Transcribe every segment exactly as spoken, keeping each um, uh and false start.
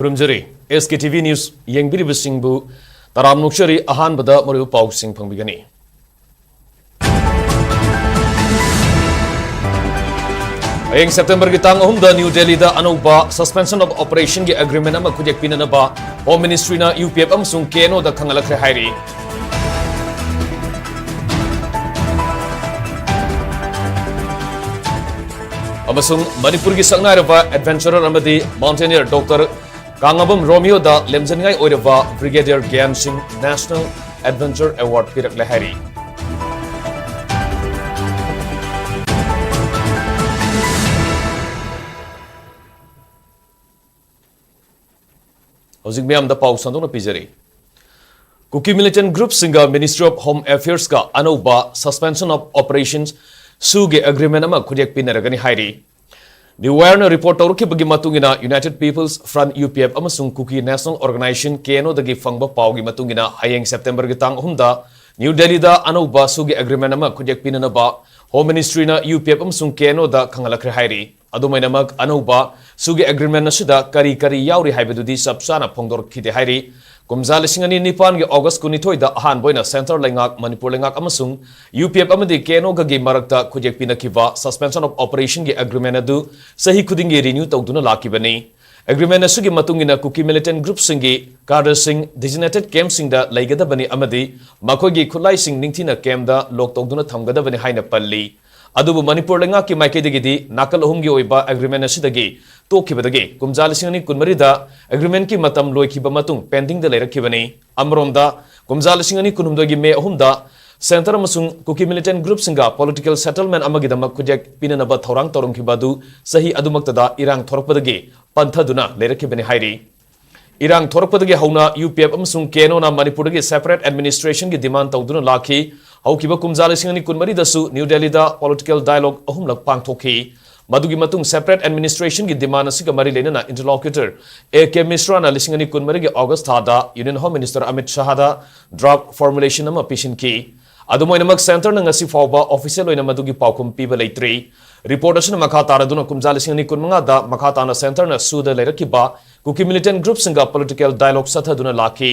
ꯈꯨꯔꯨꯝꯖꯔꯤ꯫ ꯑꯦꯁ K T V News ꯌꯦꯡꯕꯤꯔꯤꯕꯁꯤꯡꯕꯨ ꯇꯔꯥꯝꯅ ꯑꯣꯛꯆꯔꯤ꯫ ꯑꯍꯥꯟꯕꯗ ꯃꯔꯨꯑꯣꯏꯕ ꯄꯥꯎꯁꯤꯡ ꯐꯪꯕꯤꯒꯅꯤ꯫ ꯍꯌꯦꯡ September ꯒꯤ ꯇꯥꯡ ꯑꯍꯨꯝꯗ ꯅ꯭ꯌꯨ ꯗꯦꯜꯂꯤꯗ ꯑꯅꯧꯕ Suspension of Operation ꯒꯤ agreement ꯑꯃ ꯈꯨꯠꯌꯦꯛ ꯄꯤꯅꯅꯕ Home Ministry ꯅ ꯌꯨ ꯄꯤ ꯑꯦꯐ ꯑꯃꯁꯨꯡ ꯀꯦ ꯑꯦꯟ ꯑꯣ ꯗ ꯈꯪꯍꯜꯂꯛꯈ꯭ꯔꯦ ꯍꯥꯏꯔꯤ꯫ ꯑꯃꯁꯨꯡ ꯃꯅꯤꯄꯨꯔꯒꯤ ꯁꯛꯅꯥꯏꯔꯕ adventurer ꯑꯃꯗꯤ mountaineer Doctor ꯀꯥꯡꯉꯕꯝ ꯔꯣꯃꯤꯌꯣꯗ ꯂꯦꯝꯖꯅꯤꯡꯉꯥꯏ ꯑꯣꯏꯔꯕ Brigadier ꯒ꯭ꯌꯥꯟ ꯁꯤꯡ National Adventure Award ꯄꯤꯔꯛꯂꯦ ꯍꯥꯏꯔꯤ꯫ ꯍꯧꯖꯤꯛ ꯃꯤꯌꯥꯝꯗ ꯄꯥꯎ ꯁꯟꯗꯣꯛꯅ ꯄꯤꯖꯔꯤ꯫ ꯀꯨꯀꯤ militant group ꯁꯤꯡꯒ Ministry of Home Affairs ꯀ ꯑꯅꯧꯕ Suspension of Operations ꯁꯨ ꯒꯤ agreement ꯑꯃ ꯈꯨꯠꯌꯦꯛ ꯄꯤꯅꯔꯒꯅꯤ ꯍꯥꯏꯔꯤ꯫ The Wire ꯅ report ꯇꯧꯔꯛꯈꯤꯕꯒꯤ ꯃꯇꯨꯡ ꯏꯟꯅ, United People's Front, U P F, ꯑꯃꯁꯨꯡ Kuki National Organization, K N O ꯗꯒꯤ ꯐꯪꯕ ꯄꯥꯎꯒꯤ ꯃꯇꯨꯡ ꯏꯟꯅ, ꯍꯌꯦꯡ September ꯒꯤ ꯇꯥꯡ ꯑꯍꯨꯝꯗ ꯅ꯭ꯌꯨ ꯗꯦꯜꯂꯤꯗ ꯑꯅꯧꯕ ꯁꯨ ꯒꯤ agreement ꯑꯃ ꯈꯨꯠꯌꯦꯛ ꯄꯤꯅꯅꯕ Home Ministry ꯅ ꯌꯨ ꯄꯤ ꯑꯦꯐ ꯑꯃꯁꯨꯡ ꯀꯦ ꯑꯦꯟ ꯑꯣ ꯗ ꯈꯪꯍꯜꯂꯛꯈ꯭ꯔꯦ ꯍꯥꯏꯔꯤ꯫ ꯑꯗꯨꯃꯥꯏꯅꯃꯛ, ꯑꯅꯧꯕ ꯁꯨ ꯒꯤ agreement ꯑꯁꯤꯗ ꯀꯔꯤ ꯀꯔꯤ ꯌꯥꯎꯔꯤ ꯍꯥꯏꯕꯗꯨꯗꯤ ꯆꯞ ꯆꯥꯅ ꯐꯣꯡꯗꯣꯔꯛꯈꯤꯗꯦ ꯍꯥꯏꯔꯤ꯫ ꯀꯨꯝꯖꯥ ꯂꯤꯁꯤꯡ ꯑꯅꯤ ꯅꯤꯄꯥꯟꯒꯤ August ꯀꯨꯟꯅꯤꯊꯣꯏꯗ ꯑꯍꯥꯟꯕ ꯑꯣꯏꯅ centre ꯂꯩꯉꯥꯛ, ꯃꯅꯤꯄꯨꯔ ꯂꯩꯉꯥꯛ ꯑꯃꯁꯨꯡ ꯌꯨ ꯄꯤ ꯑꯦꯐ ꯑꯃꯗꯤ ꯀꯦ ꯑꯦꯟ ꯑꯣ ꯒꯒꯤ ꯃꯔꯛꯇ ꯈꯨꯠꯌꯦꯛ ꯄꯤꯅꯈꯤꯕ Suspension of Operation ꯒꯤ agreement ꯑꯗꯨ ꯆꯍꯤ ꯈꯨꯗꯤꯡꯒꯤ renew ꯇꯧꯗꯨꯅ ꯂꯥꯛꯈꯤꯕꯅꯤ꯫ Agreement ꯑꯁꯤꯒꯤ ꯃꯇꯨꯡ ꯏꯟꯅ, ꯀꯨꯀꯤ militant group ꯁꯤꯡꯒꯤ cadre ꯁꯤꯡ designated camp ꯁꯤꯡꯗ ꯂꯩꯒꯗꯕꯅꯤ ꯑꯃꯗꯤ ꯃꯈꯣꯏꯒꯤ ꯈꯨꯠꯂꯥꯏꯁꯤꯡ ꯅꯤꯡꯊꯤꯅ camp ꯗ lock ꯇꯧꯗꯨꯅ ꯊꯝꯒꯗꯕꯅꯤ ꯍꯥꯏꯅ ꯄꯜꯂꯤ꯫ ꯑꯗꯨꯕꯨ ꯃꯅꯤꯄꯨꯔ ꯂꯩꯉꯥꯛꯀꯤ ꯃꯥꯏꯀꯩꯗꯒꯤꯗꯤ ꯅꯥꯀꯜ ꯑꯍꯨꯝꯒꯤ ꯑꯣꯏꯕ agreement ꯑꯁꯤꯗꯒꯤ ꯇꯣꯛꯈꯤꯕꯗꯒꯤ ꯀꯨꯝꯖꯥ ꯂꯤꯁꯤꯡ ꯑꯅꯤ ꯀꯨꯟꯃꯔꯤꯗ agreement ꯀꯤ ꯃꯇꯝ ꯂꯣꯏꯈꯤꯕ ꯃꯇꯨꯡ pending ꯗ ꯂꯩꯔꯛꯈꯤꯕꯅꯤ꯫ ꯑꯃꯔꯣꯝꯗ, ꯀꯨꯝꯖꯥ ꯂꯤꯁꯤꯡ ꯑꯅꯤ ꯀꯨꯟꯍꯨꯝꯗꯣꯏꯒꯤ May ꯑꯍꯨꯝꯗ centre ꯑꯃꯁꯨꯡ ꯀꯨꯀꯤ militant group ꯁꯤꯡꯒ political settlement ꯑꯃꯒꯤꯗꯃꯛ ꯈꯨꯠꯌꯦꯛ ꯄꯤꯅꯅꯕ ꯊꯧꯔꯥꯡ ꯇꯧꯔꯝꯈꯤꯕ ꯑꯗꯨ ꯆꯍꯤ ꯑꯗꯨꯃꯛꯇꯗ ꯏꯔꯥꯡ ꯊꯣꯔꯛꯄꯗꯒꯤ ꯄꯟꯊꯗꯨꯅ ꯂꯩꯔꯛꯈꯤꯕꯅꯤ ꯍꯥꯏꯔꯤ꯫ ꯏꯔꯥꯡ ꯊꯣꯔꯛꯄꯗꯒꯤ ꯍꯧꯅ ꯌꯨ ꯄꯤ ꯑꯦꯐ ꯑꯃꯁꯨꯡ ꯀꯦ ꯑꯦꯟ ꯑꯣ ꯅ ꯃꯅꯤꯄꯨꯔꯗꯒꯤ separate administration ꯒꯤ demand ꯇꯧꯗꯨꯅ ꯂꯥꯛꯈꯤ꯫ ꯍꯧꯈꯤꯕ ꯀꯨꯝꯖꯥ ꯂꯤꯁꯤꯡ ꯑꯅꯤ ꯀꯨꯟꯃꯔꯤꯗꯁꯨ ꯅ꯭ꯌꯨ ꯗꯦꯜꯂꯤꯗ political dialogue ꯑꯍꯨꯝꯂꯛ ꯄꯥꯡꯊꯣꯛꯈꯤ꯫ ꯃꯗꯨꯒꯤ ꯃꯇꯨꯡ separate administration ꯒꯤ demand ꯑꯁꯤꯒ ꯃꯔꯤ ꯂꯩꯅꯅ interlocutor ꯑꯦ ꯀꯦ ꯃꯤꯁ꯭ꯔꯥꯅ ꯂꯤꯁꯤꯡ ꯑꯅꯤ ꯀꯨꯟꯃꯔꯤꯒꯤ August ꯊꯥꯗ Union Home Minister Amit ꯁꯥꯍꯗ draft formulation ꯑꯃ ꯄꯤꯁꯤꯟꯈꯤ꯫ ꯑꯗꯨꯝ ꯑꯣꯏꯅꯃꯛ, centre ꯅ ꯉꯁꯤ ꯐꯥꯎꯕ official ꯑꯣꯏꯅ ꯃꯗꯨꯒꯤ ꯄꯥꯎꯈꯨꯝ ꯄꯤꯕ ꯂꯩꯇ꯭ꯔꯤ꯫ Report ꯑꯁꯤꯅ ꯃꯈꯥ ꯇꯥꯔꯗꯨꯅ ꯀꯨꯝꯖꯥ ꯂꯤꯁꯤꯡ ꯑꯅꯤ ꯀꯨꯟꯃꯉꯥꯗ ꯃꯈꯥ ꯇꯥꯅ centre ꯅ ꯁꯨꯗ ꯂꯩꯔꯛꯈꯤꯕ ꯀꯨꯀꯤ ꯃꯤꯂꯤꯇꯦꯟ ꯒ꯭ꯔꯨꯞꯁꯤꯡꯒ ꯄꯣꯂꯤꯇꯤꯀꯦꯜ ꯗꯥꯏꯂꯣꯒ ꯆꯠꯊꯗꯨꯅ ꯂꯥꯛꯈꯤ꯫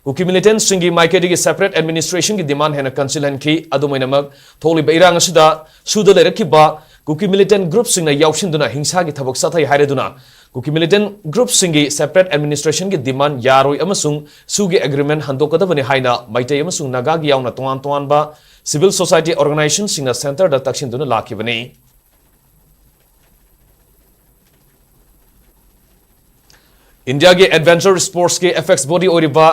ꯀꯨꯀꯤ ꯃꯤꯂꯤꯇꯦꯟꯁꯤꯡꯒꯤ ꯃꯥꯏꯀꯩꯗꯒꯤ ꯁꯦꯄꯔꯦꯠ ꯑꯦꯗꯃꯤꯅꯤꯁꯇ꯭ꯔꯦꯁꯟꯒꯤ ꯗꯤꯃꯥꯟ ꯍꯦꯟꯅ ꯀꯟꯁꯤꯜꯍꯟꯈꯤ꯫ ꯑꯗꯨꯝ ꯑꯣꯏꯅꯃꯛ, ꯊꯣꯛꯂꯤꯕ ꯏꯔꯥꯡ ꯑꯁꯤꯗ ꯁꯨꯗ ꯂꯩꯔꯛꯈꯤꯕ ꯀꯨꯀꯤ ꯃꯤꯂꯤꯇꯦꯟ ꯒ꯭ꯔꯨꯞꯁꯤꯡꯅ ꯌꯥꯎꯁꯤꯟꯗꯨꯅ ꯍꯤꯡꯁꯥꯒꯤ ꯊꯕꯛ ꯆꯠꯊꯩ ꯍꯥꯏꯔꯗꯨꯅ ꯀꯨꯀꯤ ꯃꯤꯂꯤꯇꯦꯟ ꯒ꯭ꯔꯨꯞꯁꯤꯡꯒꯤ ꯁꯦꯄꯔꯦꯠ ꯑꯦꯗꯃꯤꯅꯤꯁꯇ꯭ꯔꯦꯁꯟꯒꯤ ꯗꯤꯃꯥꯟ ꯌꯥꯔꯣꯏ ꯑꯃꯁꯨꯡ ꯁꯨꯒꯤ ꯑꯦꯒ꯭ꯔꯤꯃꯦꯟ ꯍꯟꯗꯣꯛꯀꯗꯕꯅꯤ ꯍꯥꯏꯅ ꯃꯩꯇꯩ ꯑꯃꯁꯨꯡ ꯅꯥꯒꯥꯒꯤ ꯌꯥꯎꯅ ꯇꯣꯉꯥꯟ ꯇꯣꯉꯥꯟꯕ ꯁꯤꯚꯤꯜ ꯁꯣꯁꯥꯏꯇꯤ ꯑꯣꯔꯒꯅꯥꯏꯖꯦꯁꯟꯁꯤꯡꯅ ꯁꯦꯟꯇꯔꯗ ꯇꯛꯁꯤꯟꯗꯨꯅ ꯂꯥꯛꯈꯤꯕꯅꯤ꯫ ꯏꯟꯗꯤꯌꯥꯒꯤ ꯑꯦꯗꯚꯦꯟꯆꯔ ꯁ꯭ꯄꯣꯔꯠꯁꯀꯤ ꯑꯦꯄꯦꯛꯁ ꯕꯣꯗꯤ ꯑꯣꯏꯔꯤꯕ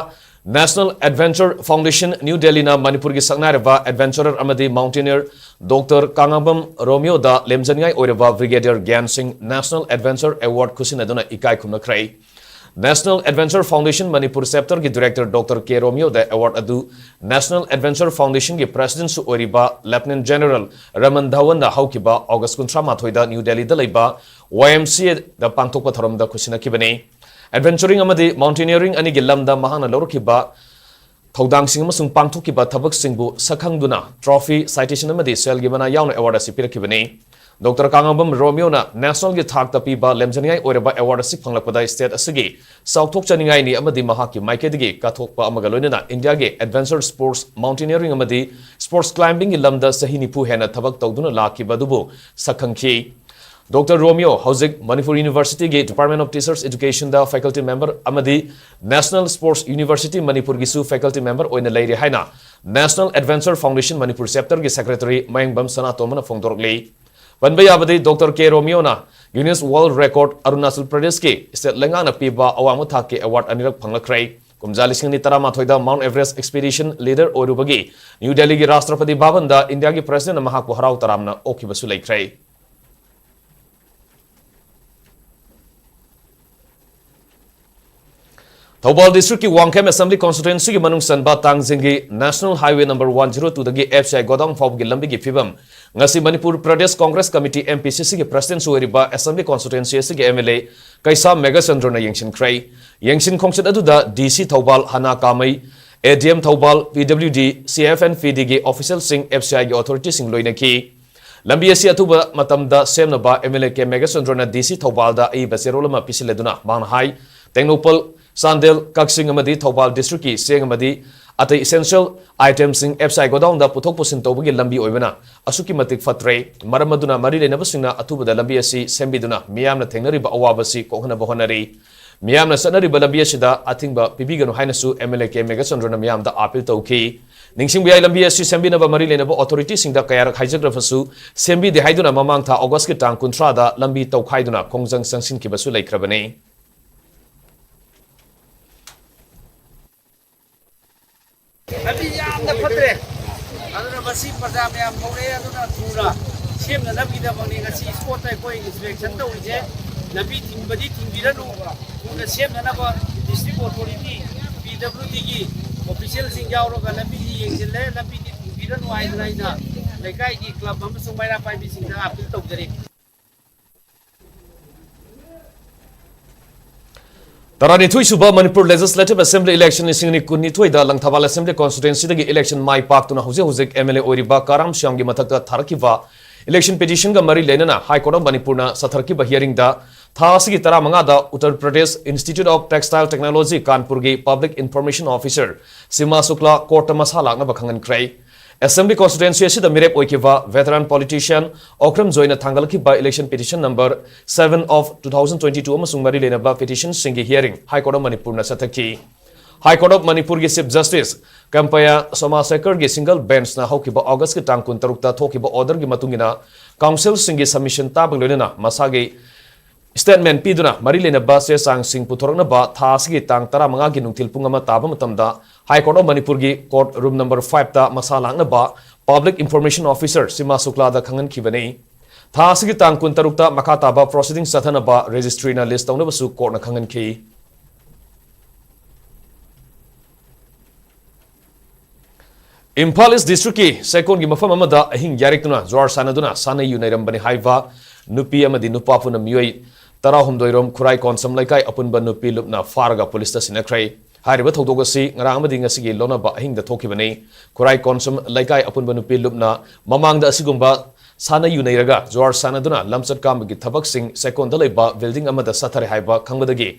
ꯅꯦꯁꯅꯦꯜ ꯑꯦꯗꯚꯦꯟꯆꯔ ꯐꯥꯎꯟꯗꯦꯁꯟ, ꯅ꯭ꯌꯨ ꯗꯦꯜꯂꯤꯅ ꯃꯅꯤꯄꯨꯔꯒꯤ ꯁꯛꯅꯥꯏꯔꯕ ꯑꯦꯗꯚꯦꯟꯆꯔꯔ ꯑꯃꯗꯤ ꯃꯥꯎꯟꯇꯦꯅꯤꯌꯔ ꯗꯣꯛꯇꯔ ꯀꯥꯉꯥꯝꯕꯝ ꯔꯣꯃꯤꯌꯣꯗ ꯂꯦꯝꯖꯅꯤꯡꯉꯥꯏ ꯑꯣꯏꯔꯕ ꯕ꯭ꯔꯤꯒꯦꯗꯤꯌꯔ ꯒ꯭ꯌꯥꯟ ꯁꯤꯡ ꯅꯦꯁꯅꯦꯜ ꯑꯦꯗꯚꯦꯟꯆꯔ ꯑꯦꯋꯥꯔꯗ ꯈꯨꯠꯁꯤꯟꯅꯗꯨꯅ ꯏꯀꯥꯏ ꯈꯨꯝꯅꯈ꯭ꯔꯦ꯫ ꯅꯦꯁꯅꯦꯜ ꯑꯦꯗꯚꯦꯟꯆꯔ ꯐꯥꯎꯟꯗꯦꯁꯟ ꯃꯅꯤꯄꯨꯔ ꯆꯦꯞꯇꯔꯒꯤ ꯗꯤꯔꯦꯛꯇꯔ ꯗꯣꯛꯇꯔ ꯀꯦ ꯔꯣꯃꯤꯌꯣꯗ ꯑꯦꯋꯥꯔꯗ ꯑꯗꯨ ꯅꯦꯁꯅꯦꯜ ꯑꯦꯗꯚꯦꯟꯆꯔ ꯐꯥꯎꯟꯗꯦꯁꯟꯒꯤ ꯄ꯭ꯔꯦꯁꯤꯗꯦꯟꯠꯁꯨ ꯑꯣꯏꯔꯤꯕ ꯂꯦꯐꯇꯤꯅꯦꯟꯠ ꯖꯦꯅꯔꯦꯜ ꯔꯃꯟ ꯙꯋꯟꯅ ꯍꯧꯈꯤꯕ ꯑꯣꯒꯁ꯭ꯠ ꯀꯨꯟꯊ꯭ꯔꯥ ꯃꯥꯊꯣꯏꯗ ꯅ꯭ꯌꯨ ꯗꯦꯜꯂꯤꯗ ꯂꯩꯕ ꯋꯥꯏ ꯑꯦꯝ ꯁꯤ ꯑꯦꯗ ꯄꯥꯡꯊꯣꯛꯄ ꯊꯧꯔꯝꯗ ꯈꯨꯠꯁꯤꯟꯅꯈꯤꯕꯅꯤ꯫ ꯑꯦꯗꯚꯦꯟꯆꯔꯤꯡ ꯑꯃꯗꯤ ꯃꯥꯎꯟꯇꯦꯅꯤꯌꯔꯤꯡ ꯑꯅꯤꯒꯤ ꯂꯝꯗ ꯃꯍꯥꯛꯅ ꯂꯧꯔꯛꯈꯤꯕ ꯊꯧꯗꯥꯡꯁꯤꯡ ꯑꯃꯁꯨꯡ ꯄꯥꯡꯊꯣꯛꯈꯤꯕ ꯊꯕꯛꯁꯤꯡꯕꯨ ꯁꯛꯈꯪꯗꯨꯅ ꯇ꯭ꯔꯣꯐꯤ, ꯁꯥꯏꯇꯦꯁꯟ ꯑꯃꯗꯤ ꯁꯦꯜꯒꯤ ꯃꯅꯥ ꯌꯥꯎꯅ ꯑꯦꯋꯥꯔꯗ ꯑꯁꯤ ꯄꯤꯔꯛꯈꯤꯕꯅꯤ꯫ ꯗꯣꯛꯇꯔ ꯀꯥꯉꯥꯝꯕꯝ ꯔꯣꯃꯤꯌꯣꯅ ꯅꯦꯁꯅꯦꯜꯒꯤ ꯊꯥꯛꯇ ꯄꯤꯕ ꯂꯦꯝꯖꯅꯤꯡꯉꯥꯏ ꯑꯣꯏꯔꯕ ꯑꯦꯋꯥꯔꯗ ꯑꯁꯤ ꯐꯪꯂꯛꯄꯗ ꯁ꯭ꯇꯦꯠ ꯑꯁꯤꯒꯤ ꯆꯥꯎꯊꯣꯛꯆꯅꯤꯡꯉꯥꯏꯅꯤ ꯑꯃꯗꯤ ꯃꯍꯥꯛꯀꯤ ꯃꯥꯏꯀꯩꯗꯒꯤ ꯀꯠꯊꯣꯛꯄ ꯑꯃꯒ ꯂꯣꯏꯅꯅ ꯏꯟꯗꯤꯌꯥꯒꯤ ꯑꯦꯗꯚꯦꯟꯆꯔ ꯁ꯭ꯄꯣꯔꯠꯁ, ꯃꯥꯎꯟꯇꯦꯅꯤꯌꯔꯤꯡ ꯑꯃꯗꯤ ꯁ꯭ꯄꯣꯔꯠꯁ ꯀ꯭ꯂꯥꯏꯝꯕꯤꯡꯒꯤ ꯂꯝꯗ ꯆꯍꯤ ꯅꯤꯐꯨ ꯍꯦꯟꯅ ꯊꯕꯛ ꯇꯧꯗꯨꯅ ꯂꯥꯛꯈꯤꯕ ꯑꯗꯨꯕꯨ ꯁꯛꯈꯪꯈꯤ꯫ ꯗꯣꯛꯇꯔ ꯔꯣꯃꯤꯌꯣ ꯍꯧꯖꯤꯛ ꯃꯅꯤꯄꯨꯔ ꯌꯨꯅꯤꯚꯔꯁꯤꯇꯤꯒꯤ ꯗꯤꯄꯥꯔꯠꯃꯦꯟꯠ ꯑꯣꯐ ꯇꯤꯆꯔꯁ ꯑꯦꯖꯨꯀꯦꯁꯟꯗ ꯐꯦꯀꯜꯇꯤ ꯃꯦꯝꯕꯔ ꯑꯃꯗꯤ ꯅꯦꯁꯅꯦꯜ ꯁ꯭ꯄꯣꯔꯠꯁ ꯌꯨꯅꯤꯚꯔꯁꯤꯇꯤ ꯃꯅꯤꯄꯨꯔꯒꯤꯁꯨ ꯐꯦꯀꯜꯇꯤ ꯃꯦꯝꯕꯔ ꯑꯣꯏꯅ ꯂꯩꯔꯤ ꯍꯥꯏꯅ ꯅꯦꯁꯅꯦꯜ ꯑꯦꯗꯚꯦꯟꯆꯔ ꯐꯥꯎꯟꯗꯦꯁꯟ ꯃꯅꯤꯄꯨꯔ ꯆꯦꯞꯇꯔꯒꯤ ꯁꯦꯀ꯭ꯔꯦꯇꯔꯤ ꯃꯌꯦꯡꯕꯝ ꯁꯅꯥꯇꯣꯝꯕꯅ ꯐꯣꯡꯗꯣꯔꯛꯂꯤ꯫ ꯄꯟꯕ ꯌꯥꯕꯗꯤ ꯗꯣꯛꯇꯔ ꯀꯦ ꯔꯣꯃꯤꯌꯣꯅ ꯒꯤꯅꯤꯁ ꯋꯥꯔꯜꯗ ꯔꯦꯀꯣꯔꯗ, ꯑꯔꯨꯅꯥꯆꯜ ꯄ꯭ꯔꯗꯦꯁꯀꯤ ꯁ꯭ꯇꯦꯠ ꯂꯩꯉꯥꯛꯅ ꯄꯤꯕ ꯑꯋꯥꯡꯕ ꯊꯥꯛꯀꯤ ꯑꯦꯋꯥꯔꯗ ꯑꯅꯤꯔꯛ ꯐꯪꯂꯛꯈ꯭ꯔꯦ꯫ ꯀꯨꯝꯖꯥ ꯂꯤꯁꯤꯡ ꯑꯅꯤ ꯇꯔꯥꯃꯥꯊꯣꯏꯗ ꯃꯥꯎꯟꯠ ꯑꯦꯚꯔꯦꯁ꯭ꯠ ꯑꯦꯛꯁꯄꯤꯗꯤꯁꯟ ꯂꯤꯗꯔ ꯑꯣꯏꯔꯨꯕꯒꯤ ꯅ꯭ꯌꯨ ꯗꯦꯜꯂꯤꯒꯤ ꯔꯥꯁꯇ꯭ꯔꯄꯇꯤ ꯚꯕꯟꯗ ꯏꯟꯗꯤꯌꯥꯒꯤ ꯄ꯭ꯔꯦꯁꯤꯗꯦꯟꯠꯅ ꯃꯍꯥꯛꯄꯨ ꯍꯔꯥꯎ ꯇꯔꯥꯝꯅ ꯑꯣꯛꯈꯤꯕꯁꯨ ꯂꯩꯈ꯭ꯔꯦ꯫ ꯊꯧꯕꯥꯜ ꯗꯤꯁꯇ꯭ꯔꯤꯛꯀꯤ ꯋꯥꯡꯈꯦꯝ ꯑꯦꯁꯦꯝꯕ꯭ꯂꯤ ꯀꯣꯟꯁꯇꯤꯇ꯭ꯋꯦꯟꯁꯤꯒꯤ ꯃꯅꯨꯡ ꯆꯟꯕ ꯇꯥꯡꯖꯤꯡꯒꯤ national highway number one zero ꯇꯨꯗꯒꯤ ꯑꯦꯐ ꯁꯤ ꯑꯥꯏ ꯒꯣꯗꯥꯎꯟ ꯐꯥꯎꯕꯒꯤ ꯂꯝꯕꯤꯒꯤ ꯐꯤꯕꯝ ꯉꯁꯤ Manipur Pradesh congress committee, M P C ꯁꯤꯒꯤ ꯄ꯭ꯔꯦꯁꯤꯗꯦꯟꯠꯁꯨ ꯑꯣꯏꯔꯤꯕ ꯑꯦꯁꯦꯝꯕ꯭ꯂꯤ ꯀꯣꯟꯁꯇꯤꯇ꯭ꯋꯦꯟꯁꯤ ꯑꯁꯤꯒꯤ ꯑꯦꯝ ꯑꯦꯜ ꯑꯦ ꯀꯩꯁꯥꯝ ꯃꯦꯘꯆꯟꯗ꯭ꯔꯅ ꯌꯦꯡꯁꯤꯟꯈ꯭ꯔꯦ꯫ ꯌꯦꯡꯁꯤꯟ ꯈꯣꯡꯆꯠ ꯑꯗꯨꯗ D C Thoubal Hana Kamei, A D M Thoubal, P W D, C F N P ꯗꯤꯒꯤ ꯑꯣꯐꯤꯁꯤꯌꯦꯜꯁꯤꯡ, ꯑꯦꯐ ꯁꯤ ꯑꯥꯏꯒꯤ ꯑꯣꯊꯣꯔꯤꯇꯤꯁꯤꯡ ꯂꯣꯏꯅꯈꯤ꯫ ꯂꯝꯕꯤ ꯑꯁꯤ ꯑꯊꯨꯕ ꯃꯇꯝꯗ ꯁꯦꯝꯅꯕ MLA ꯀꯦ ꯃꯦꯘꯆꯟꯗ꯭ꯔꯅ DC ꯊꯧꯕꯥꯜꯗ ꯑꯏꯕ ꯆꯦꯔꯣꯜ ꯑꯃ ꯄꯤꯁꯤꯜꯂꯗꯨꯅ ꯃꯍꯥꯛꯅ ꯍꯥꯏ, ꯇꯦꯡꯅꯧꯄꯜ, ꯆꯥꯟꯗꯦꯜ, ꯀꯛꯆꯤꯡ ꯑꯃꯗꯤ ꯊꯧꯕꯥꯜ districtꯀꯤ ꯆꯦꯡ ꯑꯃꯗꯤ ꯑꯇꯩ essential itemꯁꯤꯡ FSI godownꯗ ꯄꯨꯊꯣꯛ ꯄꯨꯁꯤꯟ ꯇꯧꯕꯒꯤ ꯂꯝꯕꯤ ꯑꯣꯏꯕꯅ ꯑꯁꯨꯛꯀꯤ ꯃꯇꯤꯛ ꯐꯠꯇ꯭ꯔꯦ꯫ ꯃꯔꯝ ꯑꯗꯨꯅ ꯃꯔꯤ ꯂꯩꯅꯕꯁꯤꯡꯅ ꯑꯊꯨꯕꯗ ꯂꯝꯕꯤ ꯑꯁꯤ ꯁꯦꯝꯕꯤꯗꯨꯅ ꯃꯤꯌꯥꯝꯅ ꯊꯦꯡꯅꯔꯤꯕ ꯑꯋꯥꯕꯁꯤ ꯀꯣꯛꯍꯟꯅꯕ ꯍꯣꯠꯅꯔꯤ꯫ ꯃꯤꯌꯥꯝꯅ ꯆꯠꯅꯔꯤꯕ ꯂꯝꯕꯤ ꯑꯁꯤꯗ ꯑꯊꯤꯡꯕ ꯄꯤꯕꯤꯒꯅꯨ ꯍꯥꯏꯅꯁꯨ MLA ꯀꯦ ꯃꯦꯘꯆꯟꯗ꯭ꯔꯅ ꯃꯤꯌꯥꯝꯗ appeal ꯇꯧꯈꯤ꯫ ꯅꯤꯡꯁꯤꯡꯕ ꯌꯥꯏ, ꯂꯝꯕꯤ ꯑꯁꯤ ꯁꯦꯝꯕꯤꯅꯕ ꯃꯔꯤ ꯂꯩꯅꯕ authorityꯁꯤꯡꯗ ꯀꯌꯥꯔꯛ ꯍꯥꯏꯖꯈ꯭ꯔꯕꯁꯨ ꯁꯦꯝꯕꯤꯗꯦ ꯍꯥꯏꯗꯨꯅ ꯃꯃꯥꯡ ꯊꯥ Augustꯀꯤ ꯇꯥꯡ ꯀꯨꯟꯊ꯭ꯔꯥꯗ ꯂꯝꯕꯤ ꯇꯧꯈꯥꯏꯗꯨꯅ ꯈꯣꯡꯖꯪ ꯆꯪꯁꯤꯟꯈꯤꯕꯁꯨ ꯂꯩꯈ꯭ꯔꯕꯅꯤ꯫ ꯂꯝꯕꯤ ꯌꯥꯝꯅ ꯐꯠꯇ꯭ꯔꯦ꯫ ꯑꯗꯨꯅ ꯃꯁꯤ ꯄ꯭ꯔꯖꯥ ꯃꯌꯥꯝ ꯀꯧꯔꯛꯑꯦ, ꯑꯗꯨꯅ ꯊꯨꯅ ꯁꯦꯝꯅꯅꯕꯒꯤꯗꯃꯛꯅꯤ ꯉꯁꯤ spotꯇ ꯑꯩꯈꯣꯏ inspection ꯇꯧꯔꯤꯁꯦ꯫ ꯂꯝꯕꯤ ꯊꯤꯡꯕꯗꯤ ꯊꯤꯡꯕꯤꯔꯅꯨ, ꯊꯨꯅ ꯁꯦꯝꯅꯅꯕ district authority, PWDꯒꯤ officialꯁꯤꯡ ꯌꯥꯎꯔꯒ ꯂꯝꯕꯤꯁꯤ ꯌꯦꯡꯁꯤꯜꯂꯦ꯫ ꯂꯝꯕꯤꯗꯤ ꯊꯤꯡꯕꯤꯔꯅꯨ ꯍꯥꯏꯗꯅ ꯑꯩꯅ ꯂꯩꯀꯥꯏꯒꯤ club ꯑꯃꯁꯨꯡ ꯃꯩꯔꯥ ꯄꯥꯏꯕꯤꯁꯤꯡꯗ appeal ꯇꯧꯖꯔꯤ꯫ ꯇꯔꯥꯅꯤꯊꯣꯏ ꯁꯨꯕ ꯃꯅꯤꯄꯨꯔ Legislative Assembly election ꯂꯤꯁꯤꯡ ꯑꯅꯤ ꯀꯨꯟꯅꯤꯊꯣꯏꯗ ꯂꯪꯊꯕꯥꯜ Assembly Constituencyꯗꯒꯤ election ꯃꯥꯏ ꯄꯥꯛꯇꯨꯅ ꯍꯧꯖꯤꯛ ꯍꯧꯖꯤꯛ MLA ꯑꯣꯏꯔꯤꯕ ꯀꯥꯔꯥꯝ ꯁ꯭ꯌꯥꯝꯒꯤ ꯃꯊꯛꯇ ꯊꯥꯔꯛꯈꯤꯕ election petitionꯒ ꯃꯔꯤ ꯂꯩꯅꯅ High Court of ꯃꯅꯤꯄꯨꯔꯅ ꯆꯠꯊꯔꯛꯈꯤꯕ hearingꯗ ꯊꯥ ꯑꯁꯤꯒꯤ ꯇꯔꯥꯃꯉꯥꯗ Uttar Pradesh Institute of Textile Technology ꯀꯥꯟꯄꯨꯔꯒꯤ Public Information Officer ꯁꯤꯃꯥ ꯁꯨꯛꯂꯥ courtꯇ ꯃꯁꯥ ꯂꯥꯛꯅꯕ ꯈꯪꯍꯟꯈ꯭ꯔꯦ꯫ Assembly Constituency ꯑꯁꯤꯗ ꯃꯤꯔꯦꯞ ꯑꯣꯏꯈꯤꯕ veteran politician Okram ꯖꯣꯏꯅ ꯊꯥꯡꯒꯠꯂꯛꯈꯤꯕ election petition number seven of two thousand twenty-two ꯑꯃꯁꯨꯡ ꯃꯔꯤ ꯂꯩꯅꯕ petitionꯁꯤꯡꯒꯤ hearing High Court of ꯃꯅꯤꯄꯨꯔꯅ ꯆꯠꯊꯈꯤ꯫ High Court of ꯃꯅꯤꯄꯨꯔꯒꯤ Chief Justice ꯀꯝꯄꯌꯥ ꯁꯣꯃꯥꯁꯦꯀꯔꯒꯤ single benchꯅ ꯍꯧꯈꯤꯕ Augustꯀꯤ ꯇꯥꯡ ꯀꯨꯟꯇꯔꯨꯛꯇ ꯊꯣꯛꯈꯤꯕ orderꯒꯤ ꯃꯇꯨꯡ ꯏꯟꯅ councilꯁꯤꯡꯒꯤ submission ꯇꯥꯕꯒ ꯂꯣꯏꯅꯅ ꯃꯁꯥꯒꯤ statement ꯄꯤꯗꯨꯅ ꯃꯔꯤ ꯂꯩꯅꯕ ꯆꯦ ꯆꯥꯡꯁꯤꯡ ꯄꯨꯊꯣꯔꯛꯅꯕ ꯊꯥ ꯑꯁꯤꯒꯤ ꯇꯥꯡ ꯇꯔꯥꯃꯉꯥꯒꯤ ꯅꯨꯡꯊꯤꯜ ꯄꯨꯡ ꯑꯃ ꯇꯥꯕ ꯃꯇꯝꯗ High Court of ꯃꯅꯤꯄꯨꯔꯒꯤ court room number fiveꯇ ꯃꯁꯥ ꯂꯥꯛꯅꯕ Public Information Officer ꯁꯤꯃꯥ ꯁꯨꯛꯂꯥꯗ ꯈꯪꯍꯟꯈꯤꯕꯅꯤ꯫ ꯊꯥ ꯑꯁꯤꯒꯤ ꯇꯥꯡ ꯀꯨꯟꯇꯔꯨꯛꯇ ꯃꯈꯥ ꯇꯥꯕ proceedings ꯆꯠꯊꯅꯕ registryꯅ list ꯇꯧꯅꯕꯁꯨ courtꯅ ꯈꯪꯍꯟꯈꯤ꯫ ꯏꯝꯐꯥꯜ East Districtꯀꯤ ꯆꯦꯛꯀꯣꯟꯒꯤ ꯃꯐꯝ ꯑꯃꯗ ꯑꯍꯤꯡ ꯌꯥꯔꯦꯛꯇꯨꯅ ꯖ꯭ꯋꯥꯔ ꯁꯥꯟꯅꯗꯨꯅ ꯁꯥꯟꯅ ꯌꯨꯅꯩꯔꯝꯕꯅꯤ ꯍꯥꯏꯕ ꯅꯨꯄꯤ ꯑꯃꯗꯤ ꯅꯨꯄꯥ ꯄꯨꯟꯅ ꯃꯤꯑꯣꯏ ꯇꯔꯥꯍꯨꯝꯗꯣꯏ ꯔꯣꯝ ꯈꯨꯔꯥꯏ ꯀꯣꯟꯁꯝ ꯂꯩꯀꯥꯏ ꯑꯄꯨꯟꯕ ꯅꯨꯄꯤ ꯂꯨꯞꯅ ꯐꯥꯔꯒ ꯄꯨꯂꯤꯁꯇ ꯁꯤꯟꯅꯈ꯭ꯔꯦ꯫ ꯍꯥꯏꯔꯤꯕ ꯊꯧꯗꯣꯛ ꯑꯁꯤ ꯉꯔꯥꯡ ꯑꯃꯗꯤ ꯉꯁꯤꯒꯤ ꯂꯣꯟꯅꯕ ꯑꯍꯤꯡꯗ ꯊꯣꯛꯈꯤꯕꯅꯤ꯫ ꯈꯨꯔꯥꯏ ꯀꯣꯟꯁꯝ ꯂꯩꯀꯥꯏ ꯑꯄꯨꯟꯕ ꯅꯨꯄꯤ ꯂꯨꯞꯅ ꯃꯃꯥꯡꯗ ꯑꯁꯤꯒꯨꯝꯕ ꯁꯥꯟꯅ ꯌꯨꯅꯩꯔꯒ ꯖꯨꯋꯥꯔ ꯁꯥꯟꯅꯗꯨꯅ ꯂꯝꯆꯠ ꯀꯥꯝꯕꯒꯤ ꯊꯕꯛꯁꯤꯡ ꯆꯦꯛꯀꯣꯟꯗ ꯂꯩꯕ building ꯑꯃꯗ ꯆꯠꯊꯔꯦ ꯍꯥꯏꯕ ꯈꯪꯕꯗꯒꯤ